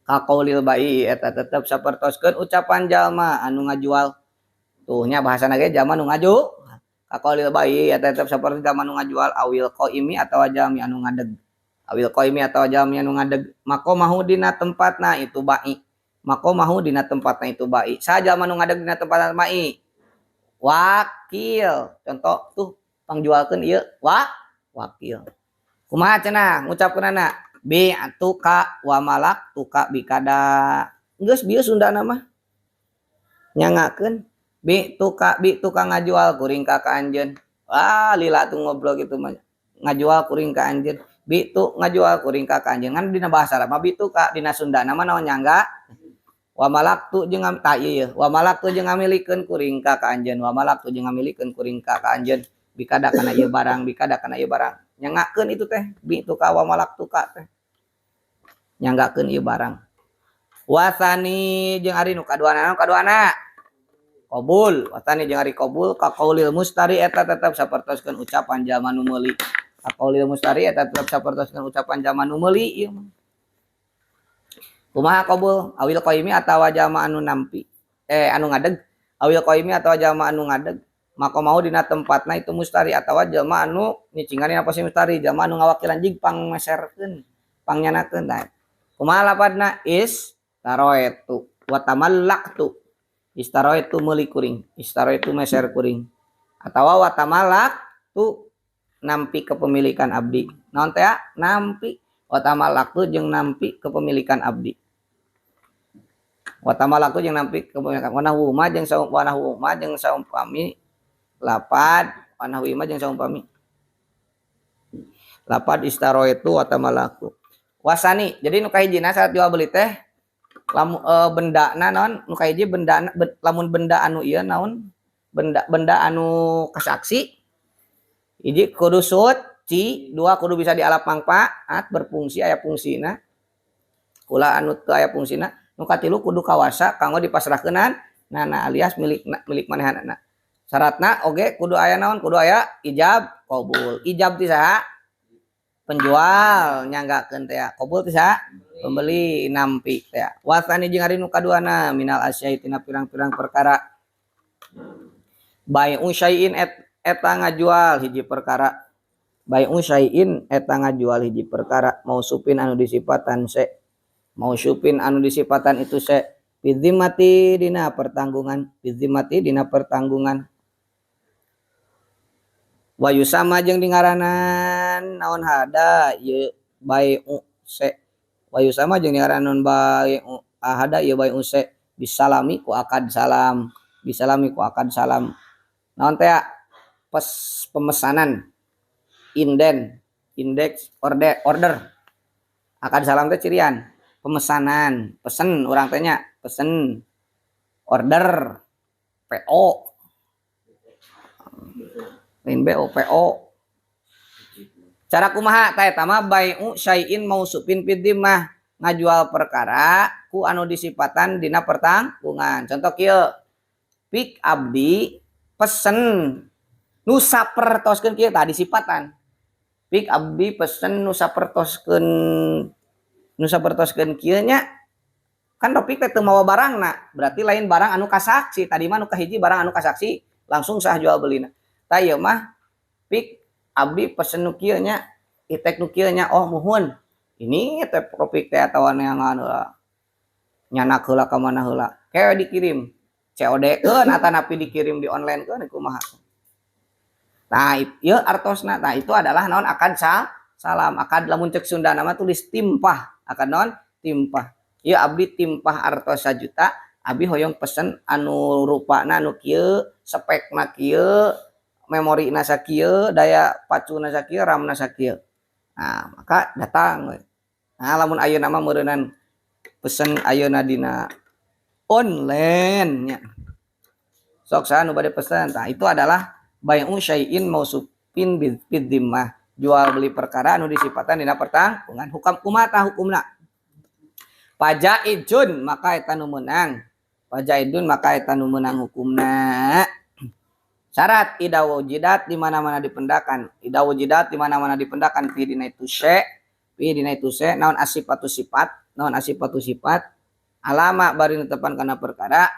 Speaker 1: kaqaulil bai eta tetep sapertoskeun ucapan jalma anu ngajual tuh nya bahasana ge jalma nu ngaju kaqaulil bai eta tetep sapertos jalma anu ngajual awil qaimi atawa jalmi anu ngadeg awil qaimi atawa jalmi anu ngadeg maqamahu dina tempatna itu bai maqamahu dina tempatna itu bai saha jalma nu ngadeg dina tempatna bai wakil contoh tuh pangjualkeun ieu Wakil. Kumaha cenah ngucapkeunana? Bi'tuka wa malaktuka bikada. Geus bieu Sundana mah. Nyangakeun bi'tuka bi'tuka ngajual kuring ka anjeun. Wah, lila tuh ngobrol gitu mah. Ngajual kuring ka anjeun. Bi'tu ngajual kuring ka anjeun. Ngan dina bahasa Arab mah bi'tuka, dina Sundana mah naon nyangga? Wa malaktu jeung tah ieu wa malaktu jeung ngamilikeun kuring ka anjeun. Wa malaktu jeung ngamilikeun kuring ka anjeun. Bikada kana ieu barang, bikada kana ieu barang. Nyangakeun itu teh bi'tuka wa malaktuka teh. Nyanggakeun ieu barang. Wasani jeung ari nu kaduana, nu kaduana qabul. Wasani jeung ari qabul ka qaulil mustari eta tetep sapertoskeun ucapan jalma nu meuli. Ka qaulil mustari eta tetep sapertoskeun ucapan jalma nu meuli ieu mah. Kumaha qabul? Awil qaimi atawa jalma anu nampi anu ngadeg. Awil qaimi atawa jalma anu ngadeg. Maka mau dina tempatna itu mustari atawa jalma anu nyicingan dina posisi mustari, jalma anu ngawakilan jig pangmeserkeun, pangyanakeun tah. Kumaha lapadna? Istaroetu wa tamallaktu. Istaroetu meuli kuring, istaroetu meser kuring. Atawa wa tamallaktu nampi kepemilikan abdi. Naon teh? Nampi. Wa tamallaktu jeung nampi kepemilikan abdi. Wa tamallaktu jeung nampi kepemilikan. Wa nahwu ma jeung saum, wa nahwu ma jeung saumpami lapad, wa nahwi ma jeung saumpami lapad istaroetu wa tamallaktu. Wasani, jadi nu kahijina saat jual beli teh lamun bendana naon nu kahiji benda lamun benda anu ieu naon benda benda anu kasaksi hiji kudu suci, dua kudu bisa dialap mangfaat berfungsi aya fungsina kula anu teu aya fungsina, nu katilu kudu kawasa kanggo dipasrahkeunan nana alias milik milik manehanana. Syaratna oge kudu aya naon, kudu aya ijab qabul. Ijab ti saha? Penjual nyanggakeun teh, qabul ti saha? Pembeli nampi teh. Wasani jeung ari nu kaduana minal asyai tina pirang-pirang perkara. Bai'u syai'in eta ngajual hiji perkara. Bai'u syai'in eta ngajual hiji perkara mausufin anu disipatan se. Mausufin anu disipatan itu se fidzimati dina pertanggungan, fidzimati dina pertanggungan. Wa yusama jeung dingaranan naon hada ieu bai'u se. Wa yusama jeung dingaranan bai'u hada ieu bai'u se bisalami ku akad salam, bisalami ku akad salam. Naon teh? Pes pemesanan, inden, indeks, order, order. Akad salam teh cirian pemesanan, pesen urang teh nya, pesen, order, PO. Lain BO, PO. Cara kumaha tah eta mah bai'u syai'in mausufin fidzimah, ngajual perkara ku anu disipatan dina pertanggungan. Contoh kieu, pik abdi pesen nu sapertoskeun kieu tah disipatan. Pik abdi pesen nu sapertoskeun, nu sapertoskeun kieu nya, kan Rofik teh teu mawa barangna, berarti lain barang anu kasaksi. Tadi mah nu kahiji barang anu kasaksi langsung sah jual belina. Tah ieu mah pik abdi pesen nu kieu nya, itek nu kieu nya, oh muhun. Ini teh Rofik teh atawa neangan heula. Nyanak heula ka mana heula. Ke dikirim COD keun atanapi dikirim di online keun kumaha. Nah, ieu artosna. Nah, itu adalah naon akad salam. Akad lamun cek Sunda nama tulis timpah. Akad naon? Timpah. Ieu abdi timpah artos 1 juta, abdi hoyong pesen anu rupana anu kieu, spekna kieu, memorina sakieu, daya pacuna sakieu, RAM-na sakieu. Nah, maka datang we. Nah, lamun ayeuna mah meureunan pesen ayeuna dina online nya. Sok saha nu bade pesen. Tah, itu adalah bai'u syai'in mausufin bidzimmah. Jual beli perkara anu disipatan dina pertanggungan. Hukum kumaha tah hukumna? Fajaizun maka eta nu meunang. Fajaizun maka eta nu meunang hukumna. Syarat idza wujidat di mana-mana dipendakan. Idza wujidat di mana-mana dipendakan fi dina itu syai, fi dina itu syai naon asifatu sifat, naon asifatu sifat, alama bari netepan kana perkara,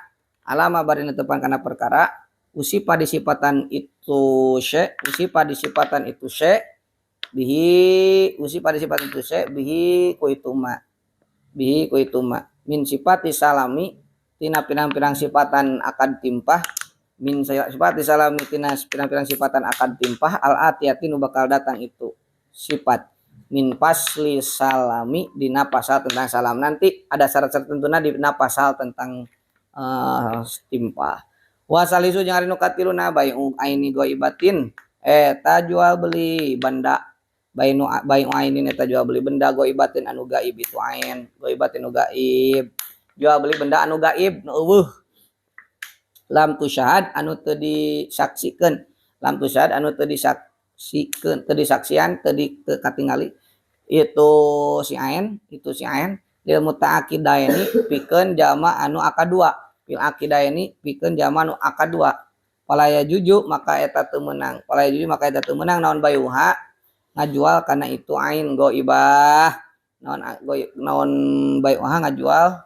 Speaker 1: alama bari netepan kana perkara, usipa disipatan itu syai, usipa disipatan itu syai, bihi usipa disipatan itu syai, bihi ku itu ma. Bihi ku itu ma. Min sifati salami tina pirang-pirang sifatan akad timpah. Min sifat salami tina pirang-pirang sifatan akad timpah al atiyati nu bakal datang itu sifat min fasli salami dina pasal tentang salam. Nanti ada syarat-syarat tertentuna dina pasal tentang timpah. Wa salisu jeung ari nu katiluna bai'u aini ghaibatin eta jual beli benda, bai'u bai'u ainin eta jual beli benda ghaibatin anu gaib itu ain ghaibatin anu gaib, jual beli benda anu gaib nu euweuh, lam tusyahad anu teu disaksikeun, lam tusyahad anu teu disaksikeun, teu disaksian, teu di teu katingali itu si ain, itu si ain lil mutaaqidaini pikeun jalma anu akad dua, fil aqidaini pikeun jalma anu akad dua. Fala yajuzu maka eta teu meunang, fala yajuzu maka eta teu meunang naon bayuha ngajual kana itu ain ghaibah, naon naon bayuha ngajual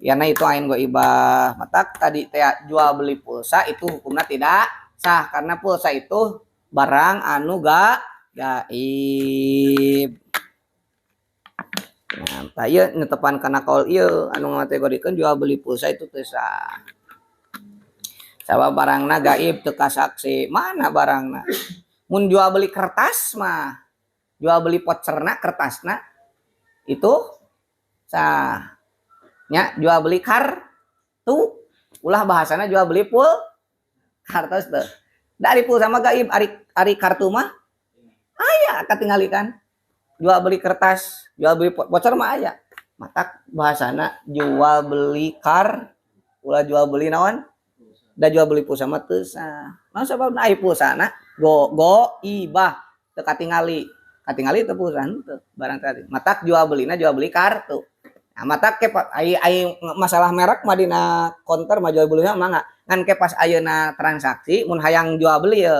Speaker 1: yana itu ain ghaibah. Matak tadi teh jual beli pulsa itu hukumnya tidak sah karena pulsa itu barang anu gaib. Nah, tah ieu netepan kana kaul ieu anu ngategorikeun jual beli pulsa itu teu sah. Sabab barangna gaib teu kasaksi, mana barangna? Mun jual beli kertas mah, jual beli voucherna kertasna itu sah. Nya jual beli kartu ulah bahasana jual beli pul kartos teh. Dari pulsa mah gaib, ari ari kartu mah aya katingali kan. Jual beli kertas, jual beli voucher mah aya. Matak bahasana jual beli kar ulah jual beli naon? Da jual beli pulsa mah teu sah. Naon sababna ai pulsana go ghaibah teu katingali. Katingali teu pulsa henteu barang tadi. Matak jual belina jual beli kartu. Nah, matak ke ai ai masalah merek mah dina konter mah jual belinya mangga. Ngan ke pas ayeuna transaksi mun hayang jual beli ye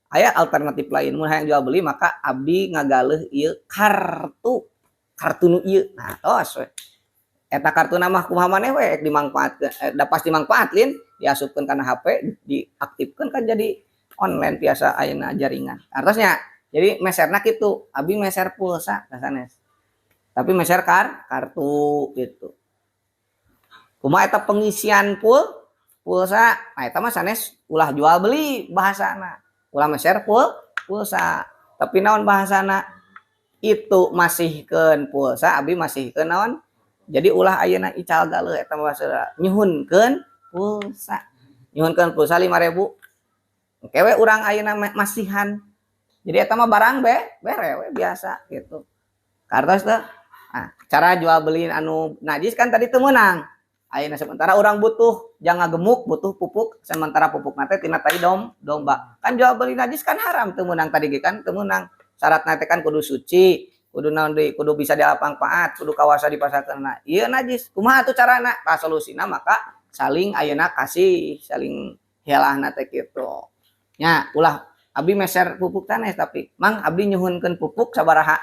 Speaker 1: aya alternatif lain, mun hayang jual beli maka abdi ngagaleuh ieu kartu, kartu nu ieu. Nah, tos we. Eta kartuna mah kumaha maneh we dimangfaatkeun, da pasti mangfaat lin diasupkeun kana HP, diaktifkeun kan jadi online biasa ayeuna jaringan. Artosnya jadi meserna kitu, abdi meser pulsa sanes. Tapi meser kartu gitu. Kumaha eta pengisian pulsa? Nah, eta mah sanes ulah jual beli bahasana. Ulah meser pulsa. Tapi naon bahasana? Itu masihkeun pulsa, abdi masihkeun naon? Jadi ulah ayeuna ical galeuh eta bahasa nyuhunkeun pulsa. Nyuhunkeun pulsa 5.000. Engke we urang ayeuna masihan. Jadi eta mah barang bere we biasa gitu. Kartos teu? Nah, cara jual beli anu najis kan tadi teu meunang. Ayeuna sementara urang butuh jang ngagemuk, butuh pupuk, sementara pupuk teh tina tai domba. Kan jual beli najis kan haram teu meunang tadi ge kan teu meunang. Syaratna teh kan kudu suci, kudu naon deui, kudu bisa dimanfaat, kudu kawasa dipasarkeun. Ieu najis. Kumaha atuh carana? Tah solusina maka saling ayeuna kasih, saling helahna teh kitu. Nya ulah abdi meser pupuk sanes tapi mang abdi nyuhunkeun pupuk sabaraha?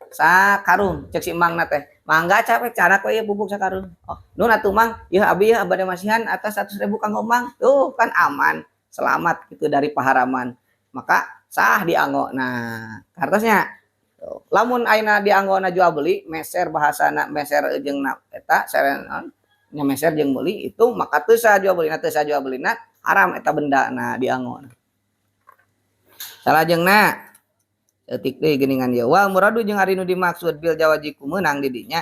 Speaker 1: Sakarung cek si emangna teh. Mangga capek cara we ieu pupuk sakarung. Oh, nun atuh mang, ieu abdi ieu bade masihan atas 100.000 kanggo mang. Tuh kan aman, selamat gitu dari paharaman. Maka sah dianggo. Nah, kartosnya tuh. Lamun ayeuna dianggona jual beli, meser bahasana meser jeung eta naon nya meser jeung meuli itu maka teu sah jual belina, teu sah jual belina haram eta benda nah dianggo. Salajengna eutik deui geuningan ieu wal muradu jeung ari nu dimaksud bil jawazi ku meunang di dinya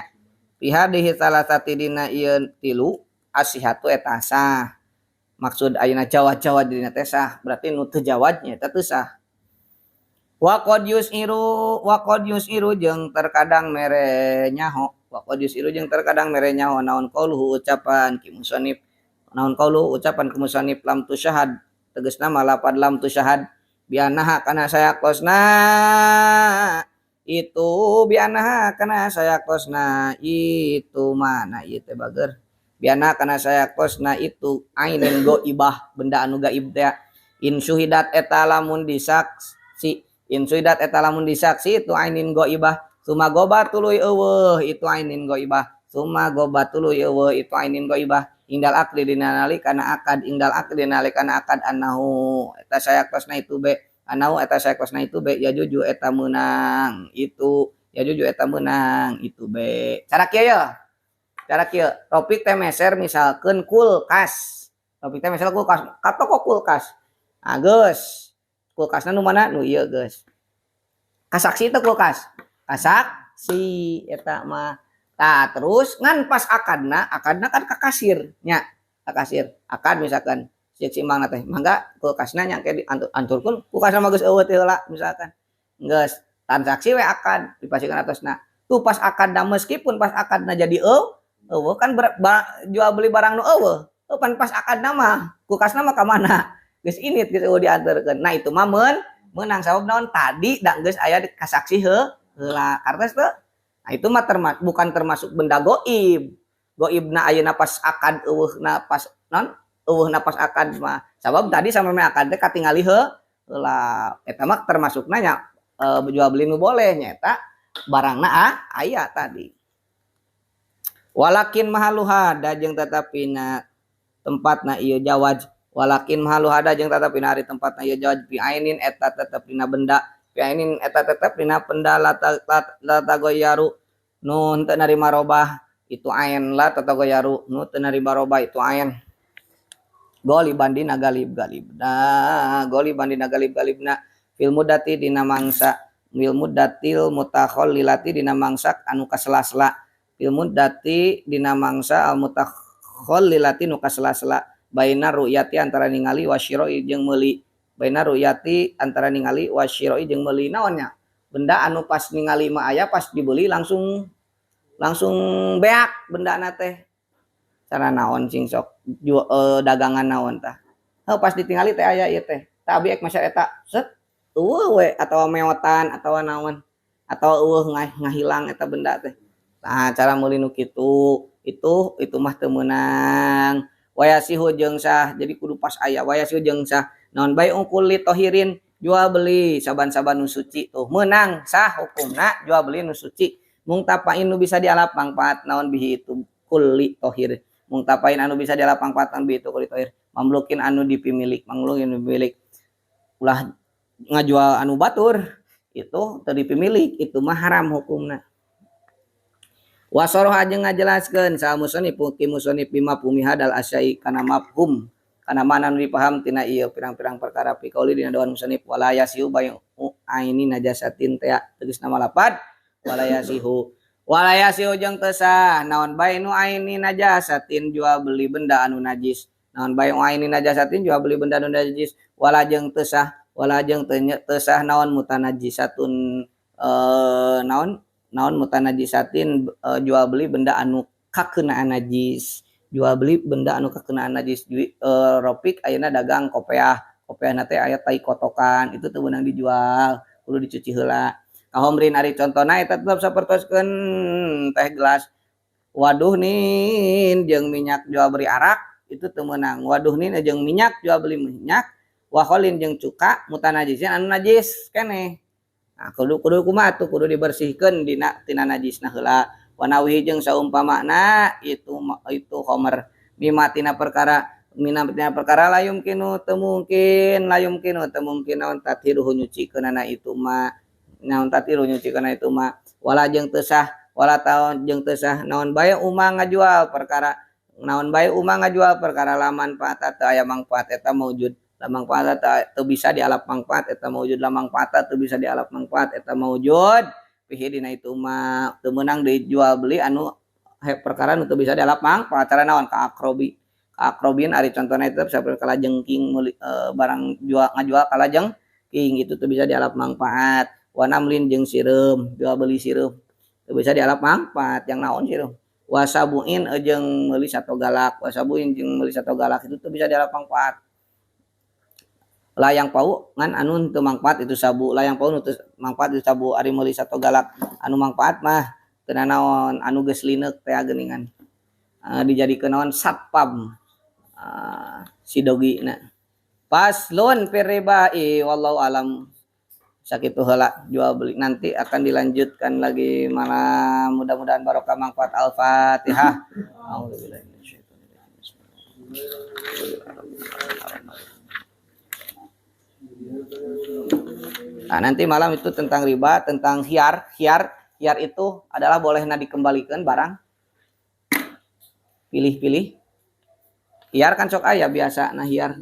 Speaker 1: fi hadhihi salasati dina ieu tilu asihatu eta sah. Maksud ayeuna jawaz-jawaz dina teh sah, berarti nu teu jawaz nya eta teu sah. Wa qad yusiru, wa qad yusiru jeung terkadang mere nyaho, wa qad yusiru jeung terkadang mere nyaho naon qauluhu ucapan ki musannif, naon qauluhu ucapan ki musannif lam tusyahad tegasna mah lapad lam tusyahad bianaha kana sayakosna itu, bianaha kana sayakosna itu mana ieu teh bager, biana kana sayakosna itu ainin ghaibah benda anu gaib teh in syuhidat eta lamun disaksi, in syuhidat eta lamun disaksi itu ainin ghaibah summa ghoba tuluy eueuh itu ainin ghaibah summa ghoba tuluy eueuh itu ainin ghaibah indal aqdi dina nalikana akad, indal aqdi nalikana akad annahu eta sayaktosna itu be, annahu eta sayaktosna itu be yajuju eta meunang itu, yajuju eta meunang itu be. Cara kieu ye, cara kieu Topik teh meser misalkeun kulkas, Topik teh misalnya kulkas, ka toko kulkas. Ah geus. Kulkasna nu mana? Nu ieu geus. Kasaksi teh kulkas. Kasaksi eta mah. Tah terus ngan pas akadna, akadna kan ka kasir nya. Ka kasir. Akad misalkan cek si emangna teh, mangga kulkasna nya engke dianturkeun, kulkasna mah geus eueuh teh heula misalkan. Geus transaksi we akad dipasihkeun atosna. Tuh pas akadna meskipun pas akadna jadi eueuh kan jual beli barang nu eueuh. Pan pas akadna mah kulkasna mah ka mana? Geus init geus eueuh dianterkeun. Nah itu mah meunang sabab naon tadi da geus aya kasaksi heula. Kartos teu? Nah itu mah bukan termasuk benda goib. Goibna ayeuna pas akad eueuhna pas naon? Eueuhna pas akad mah. Sabab tadi sameme akad teh katingali heula. Eta mah termasukna nya jual beli nu boleh nyaeta barangna aya tadi. Walakin mahaluha da jeung tetepina tempatna ieu jawaz. Walakin mahaluha da jeung tetepina ari tempatna ieu jawaz fi ainin eta tetep dina benda. Fi ainin eta tetep dina benda la tagoyaru nu henteu narima robah itu ain la tatagoyaru nu teu narima robah itu ain. Goliban dina galib galibna, goliban dina galib galibna fil muddati dina mangsa, fil muddatil mutakhallilati dina mangsa anu kasela-sela, fil muddati dina mangsa al mutakhallilati nu kasela-sela baina ru'yati antara ningali wasyira'i jeung meuli, baina ru'yati antara ningali wasyira'i jeung meuli naonnya benda anu pas ningali mah aya pas dibeli langsung beak bendana teh. Cara naon sing sok dagangan naon tah. Heuh pas ditingali teh aya ieu teh. Tah abi ek masyar eta set eueuh we atawa meotan atawa naon atawa eueuh ngahilang eta benda teh. Nah cara meuli nu kitu itu mah teu meunang. Wayasihu jeung sah jadi kudu pas aya wayasihu jeung sah naon bae ungkul li tohirin jual beli saban-saban nu suci tuh meunang sah hukumna jual beli nu suci mung tapain nu bisa dialap mangfaat naon bihi itu kulli tohir mung tapain anu bisa dialap mangfaat naon bihi itu kulli tohir mamlukin anu dipimilik mamlukin anu dipimilik ulah ngajual anu batur itu teu dipimilik itu mah haram hukumna. Wasoroh aja ngajelaskeun sa musonif ki musonif bima pumi hadal asyai kana mafhum kana mana nu dipaham tina ieu pirang-pirang perkara fi qauli dina doan musonif wala yasihu bayu aini najasatin teh tegasna malapad wala yasihu wala yasihu jeung teu sah naon bae nu aini najasatin jual beli benda anu najis naon bae nu aini najasatin jual beli benda anu najis wala jeung teu sah wala jeung teu sah naon mutanajisatun naon naon mutanajisatin jual beli benda anu kakeunaan najis jual beli benda anu kakeunaan najis Ropik ayeuna dagang kopeah kopeahna teh aya tai kotokan itu teu meunang dijual kudu dicuci heula. Kahomrin ari contona eta tetep sapertoskeun teh gelas waduhnin jeung minyak jual beli arak itu teu meunang waduhnin jeung minyak jual beli minyak wakholin jeung cuka mutanajisin anu najis keneh. Nah kudu kumaha tuh kudu dibersihkeun dina tina najisna heula wanawi jeung saumpamana itu khomer mimma tina perkara mina tina perkara layum kinu teu mungkin layum kinu teu mungkin naon tatiruhu nyucikeunana itu mah naon tatiru nyucikeunana itu mah wala jeung teu sah wala taon jeung teu sah naon bae umang ngajual perkara naon bae umang ngajual perkara la manfaat teu aya mangfaat eta maujud la mangfaat teu bisa dialap mangfaat eta maujud la mangfaat teu bisa dialap mangfaat eta maujud pihi dina itu mah teu meunang dijual beli anu perkara nu teu bisa dialap mangfaat cara naon ka akrobi ka akrobin ari contona itu saperti kalajengking meuli barang jual ngajual kalajengking itu teu bisa dialap mangfaat wanamlin jeung sireum jual beli sireum teu bisa dialap mangfaat yang naon sireum wasabuin jeung meuli sato galak wasabuin jeung meuli sato galak itu teu bisa dialap mangfaat layang pau ngan anu teu mangfaat itu sabu layang pau nu teu mangfaat itu sabu ari meuli sato galak anu mangfaat mah teu nanaon anu geus lineuk teh geuningan dijadikeun naon satpam si dogina paslon firribai wallahu alam sakitu heula jual beli nanti akan dilanjutkan lagi malam mudah-mudahan barokah manfaat. Al-Fatihah. A'udzubillahi minasyaitonir rajim. Nah, nanti malam itu tentang riba, tentang khiar. Khiar itu adalah bolehna dikembalikan barang. Pilih-pilih. Hiar kan sok aya biasa, nah, hiar.